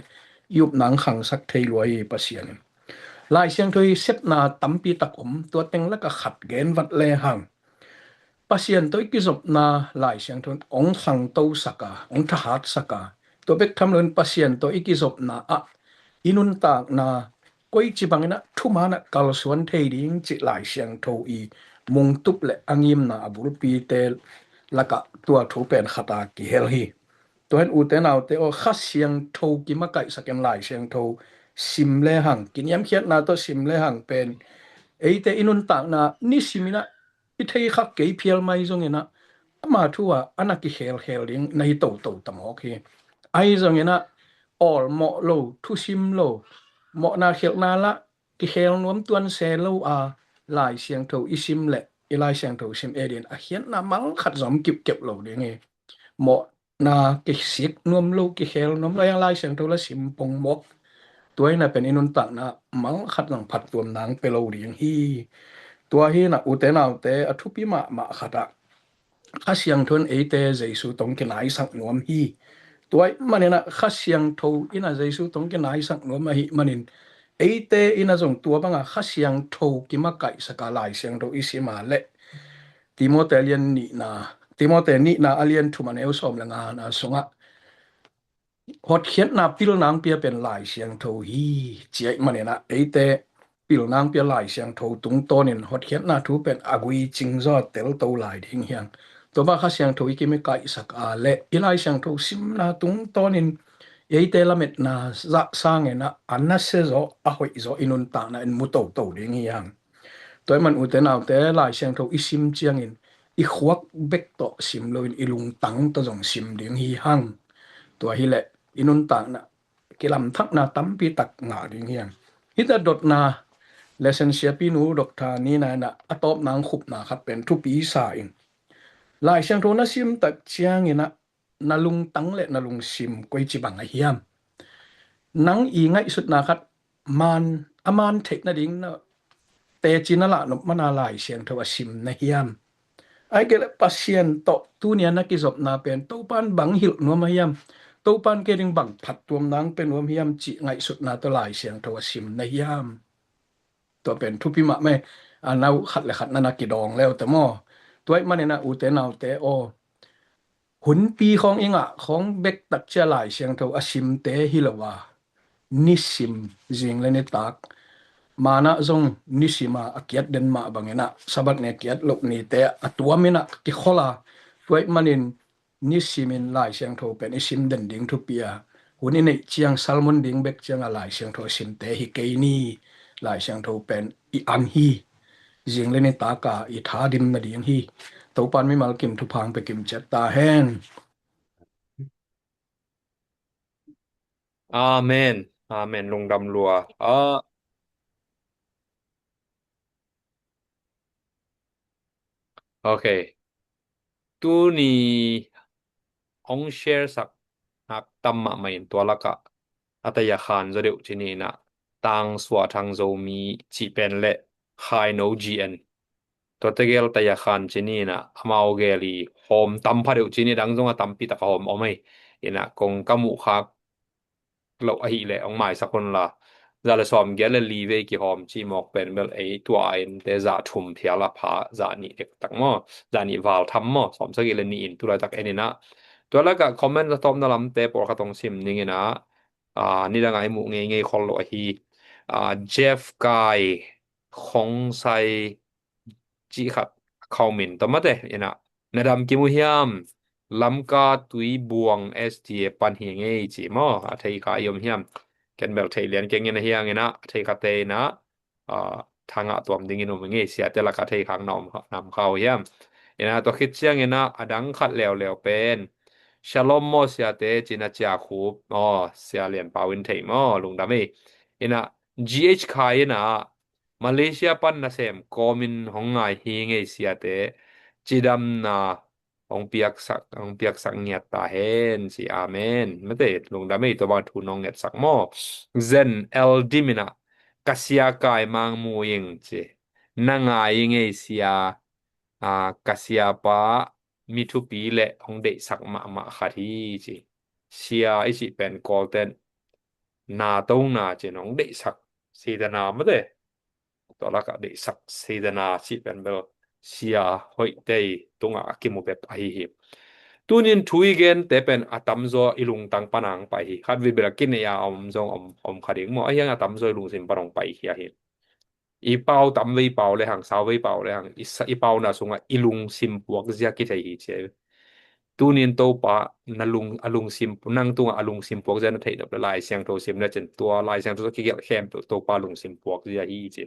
i upna hong khangsak thei lua hi Pasian in. Lai Siangtho i sepna tampi tak om, tua teng lakah khat gen vat lehang Pasian tawh i kizopna Lai Siangtho in hong khangtosak a, hong thahatsak a, tua bek tham loin Pasian tawh i kizopna ah i nuntakna koici bangin ah thuman ah kalsuan thei ding cih Lai Siangtho i mungtup leh a ngimna a bulpite lakah tua thu pen khat a kihel hi. Tua hi in ute naute aw, Kha Siangtho kimakaihsak in Lai Siangtho sim lehang, kiniamkhiatna tawh sim lehang pen eite i nuntakna nisim in ah i thei khak kei phial mai zongin ah ama thu ah a na kikhelkhel ding na hi toto ta mawk hi. Ahi zongin ah awlmawh lo, thusim lo, mawhna khialhna lah kikhel nuam tuan se lo a Lai Siangtho i sim leh i Lai Siangtho sim ei dingin a khiatna mal khat zong kipkep lo ding hi. Mawhna kisik nuam lo, kikhel nuam lo, a Lai Siangtho lah sim pong mawk. Tua hi in a pen i nuntakna mal khat zong phattuamna hong pia lo ding hi. Tua hi in ah ute naute, a thupi mahmah khat ah Kha Siangtho in eite Jesu tawh hong kinaisak nuam hi. Tua ahih manin ah Kha Siangtho in a Jesu tawh hong kinaisak nuam ahih manin eite in a zong tua banga Kha Siangtho kimakaihsak a Lai Siangtho i sim a leh Timote a lian nihna, Timote nihna a lian thum a neu sawm leh ngana sungah hotkhiatna pilna hong pia pen Lai Siangtho hi. Cia ahih manin ah eite pilna hong pia Lai Siangtho tungtawnin hotkhiatna thu pen a gui cing zaw a telto lai ding hi hang. Tua bang Kha Siangtho i kimakaihsak a leh i Lai Siangtho simna tungtawnin eite lametna zah sangin ah a nasia zaw, a hoih zaw i nuntakna in mu toto ding hi hang. Tua ahih man ute naute, Lai Siangtho i sim ciangin i khuak bek tawh sim loin i lungtang tawh zong sim ding hi hang. Tua hi leh i nuntakna kilamthakna tampi tak ngah ding hi hang. Hih a dotna lesson siapinu Doctor Nina in ah a tawpna hong khupna khat pen thupi sa in, Lai Siangtho na sim tak ciangin ah na lungtang leh na lungsim koici bang a hiam? Nang i ngaihsutna khat man, a man theih nading na teci na lahnop man a Lai Siangtho a sim na hiam? Ahih kei leh Pasian tawh tuni a na kizopna pen Topa'n bang hilh nuam a hiam? Topa'n kei ding bang phattuamna hong pia nuam hiam cih ngaihsutna tawh Lai Siangtho a sim na hiam? Tua pen thupi mahmah hi. A nau khat leh khat na na kidawng leu te maw. Tua ahih manin ah ute naute aw, hunpi khawng i ngah khawng bek tak cia Lai Siangtho a simte hi lo a, nisim zing leh nitak, manah zong nisim a a kiat den mah bangin ah Sabbath ni a kiat loh nite a tuam in ah kikhol a, tua ahih manin nisimin Lai Siangtho pen i sim den ding thupi a, hun i neih ciang, sermon ding bek ciang a Lai Siangtho simte hi kei ni. Lai Siangtho pen i an hi. Zing le nitak a i thadim nading hi. Topa'n mimal kim thupha hong pia kim ciat ta hen. Amen. Amen. Lungdam lua. Ah. Ok. Tuni hong share sak nak tam mahmah in, tua lakah a taya khan zaw deuh ci ni in ah, Tang Sua Thang Zomi cih pen le Khai No G N, tua tegel taya khan ci ni in ah, amau gel i hawm tam pha deuh ci ni, dang zong a tampi tak a hawm om ei. In ah kong ka muh khak loh ahih leh hong maisak un la. Za le sawm giat le li vei kihawm ci mawk pen bel ei tua a ente za thum phial a pha, za nih dek tak maw, za nih val tham maw, sawm sagih le nih in tu laitak en in ah. Tua lakah comment a tawpna lamte pawlkhat hong sim ning in ah, ah, nidang a i muh ngeingei khol lo ahi, ah, Jeff Kai, Khong Sai, cih khat, Khau Min, tawh mate in ah, na dam kim uh hiam? Lamka Tuibuang S D A pan hi ngei ci maw, a thei kha i om hiam? Ken bel thei lian keng in a hiang in ah, a thei kha te in ah, ah, thangah tuam dingin um ngei, siate lakah thei khang na om kha, nam kha uh hiam? In ah, tua khit ciang in ah, a dang khat leuleu pen, Shalom maw siate, ci na cia khup, aw, Sia Lian Pau in thei maw, lungdam ei. In ah, G H Khai in ah, Malaysia pan nasem kawmin hong ngai hi ngei siate, cidamna hong piaksak, hong piaksak ngiat ta hen ci. Amen. Mate, lungdam ei, tua bang thu nong ngetsak maw. Zen El Dim in ah, ka sia Kai Mang Mu Ing ci. Na ngai i ngei sia, ah, ka siapa mi thupi le hong deihsak mahmah khat hi ci. Sia i cih pen Kawlten na to na cin hong deihsak seidana mate. Tua lakah deihsak seidana cih pen bel sia hoihte i tungah a kimu bek ahi hi. Tunin thu i gente pen a tamzaw i lungtang pan hong pai hi. Khat vei bel a kinei a om zong om, om kha ding maw. A hiang a tamzaw i lungsim pan hong pai hi ahi. I pau tam vei pau le hang, sau vei pau le hang, i sa-, i pauna sungah i lungsim puak zia kithei hi ci. Tunin Topa na lung, a lungsim, nang tungah a lungsim puak zia na theih nop le Lai Siangtho sim na cin, tua Lai Siangtho tawh kigelh khempeuh Topa lungsim puak zia hi ci.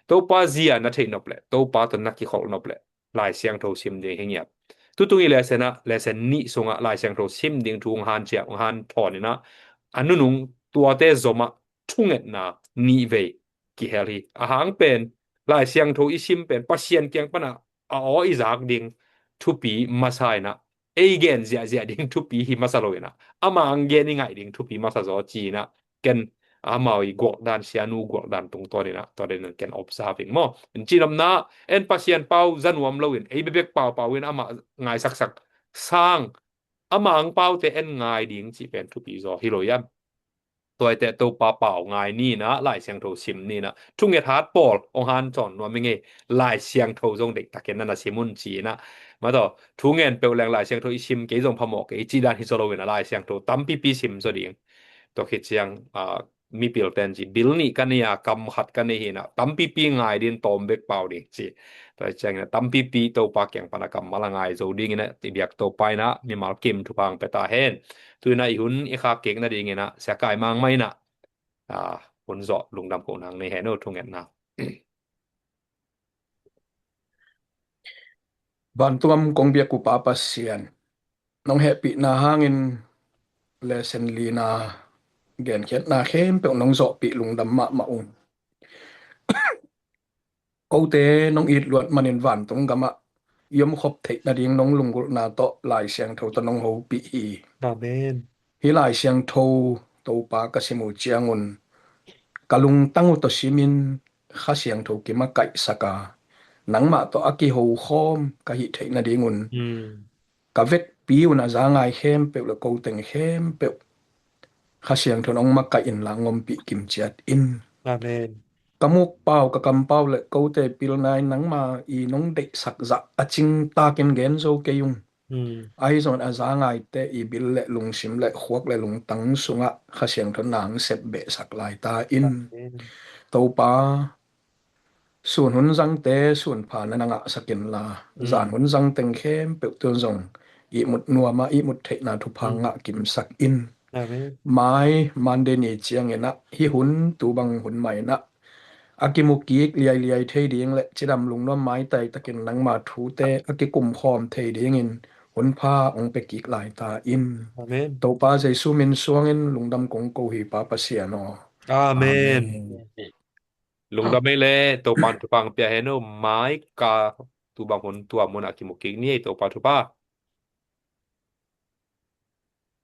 Topa zia na theih nop le, Topa tawh na kikholh nop le, Lai Siangtho sim ding hi ngiat. Tutung i lesson ah, lesson nih sungah Lai Siangtho sim ding thu hong han ciah, hong han thawn in ah, a nunung tuate zomah thungetna nih vei kihel hi. A hang pen, Lai Siangtho i sim pen, Pasian kiang pan ah a aw i zak ding thupi masa in ah, ei gen ziahziah ding thupi hi masa lo in ah, ama ang gen i ngaih ding thupi masa zaw ci in ah, ken amau i gualdan, sianu gualdan tungtawn in ah, tua den ken observing maw. In cinopna, en Pasian pau za nuam lo in, ei bebek paupau in ama ngaisaksak sang, ama ang paute en ngai ding cih pen thupi zaw hi lo hiam. Tuaite Topa pau ngai ni in ah, Lai Siangtho sim ni in ah, thunget hat pawl hong han thawn nuam i ngei, Lai Siangtho zong deihtakin na na sim un ci in ah. Mataw, thu ngen peuh leng Lai Siangtho i sim kei zong phamawh kei, cih dan hi zaw lo in ah, Lai Siangtho tampipi sim zaw ding. Tua khit ciang, ah, mipil ten ci, bil nih ka nei a, kam khat ka nei hi in ah, tampipi ngai din tawm bek pau ding ci. Tua ciangin ah tampipi Topa kiang pan a kammal a ngai zo dingin ah, i biak Topa in ah mimal kim thupha hong pia ta hen. Tu in ah i hun i khak kik nadingin ah, Sia Kai Mang mah in ah, ah, hun zawh lungdam kohna nei hen aw, thungetna. Vantung a om kong biak uh Pa Pasian, nong hehpihna hangin lesson lina genkhiatna khempeuh nong zawhpih lungdam mahmah ung. Kote nong it luat manin vantung gamah i omkhop theih nading nong lunggulhna tawh Lai Siangtho tawh nong hopih hi. Amen. Hih Lai Siangtho Topa ka sim uh ciangun ka lungtang uh tawh simin Kha Siangtho kimakaihsak a, nangmah tawh a kihokhawm ka hih theih nadingun, mm, ka vekpi un a za ngai khempeuh le ko teng khempeuh Kha Siangtho in hong makaih inla hong ompih kimciat in. Amen. Ka mukpau, ka kampau le kote pilna in nangma i nong deihsak zah a cingtakin gen zo kei ung. Hmm. Ahi zongin a za ngaite i bil le lungsim le khuak le lungtang sungah Kha Siangtho in na hong sepbehsak lai ta in. Amen. Topa, sun hun zangte sunpha na na ngahsak inla, hmm, zan hun zang teng khempeuh tun zong ihmut nuam a, ihmut theihna thupha, hmm, ngah kimsak in. Amen. Mai Monday ni ciangin ah hih hun, tu bang hun mah in ah a kimu kik liailiai thei ding le cidam lungnuam maitai takin nangma thute a kikum khawm thei dingin hun pha hong pia kik lai ta in. Amen. Topa Jesu min suangin lungdam kong ko hi, Pa Pasian aw. Amen. Amen. Lungdam ei le, Topa'n thupha hong pia hen aw, mai ka tu bang hun tua mun a kimu kik ni ei, Topa thupha.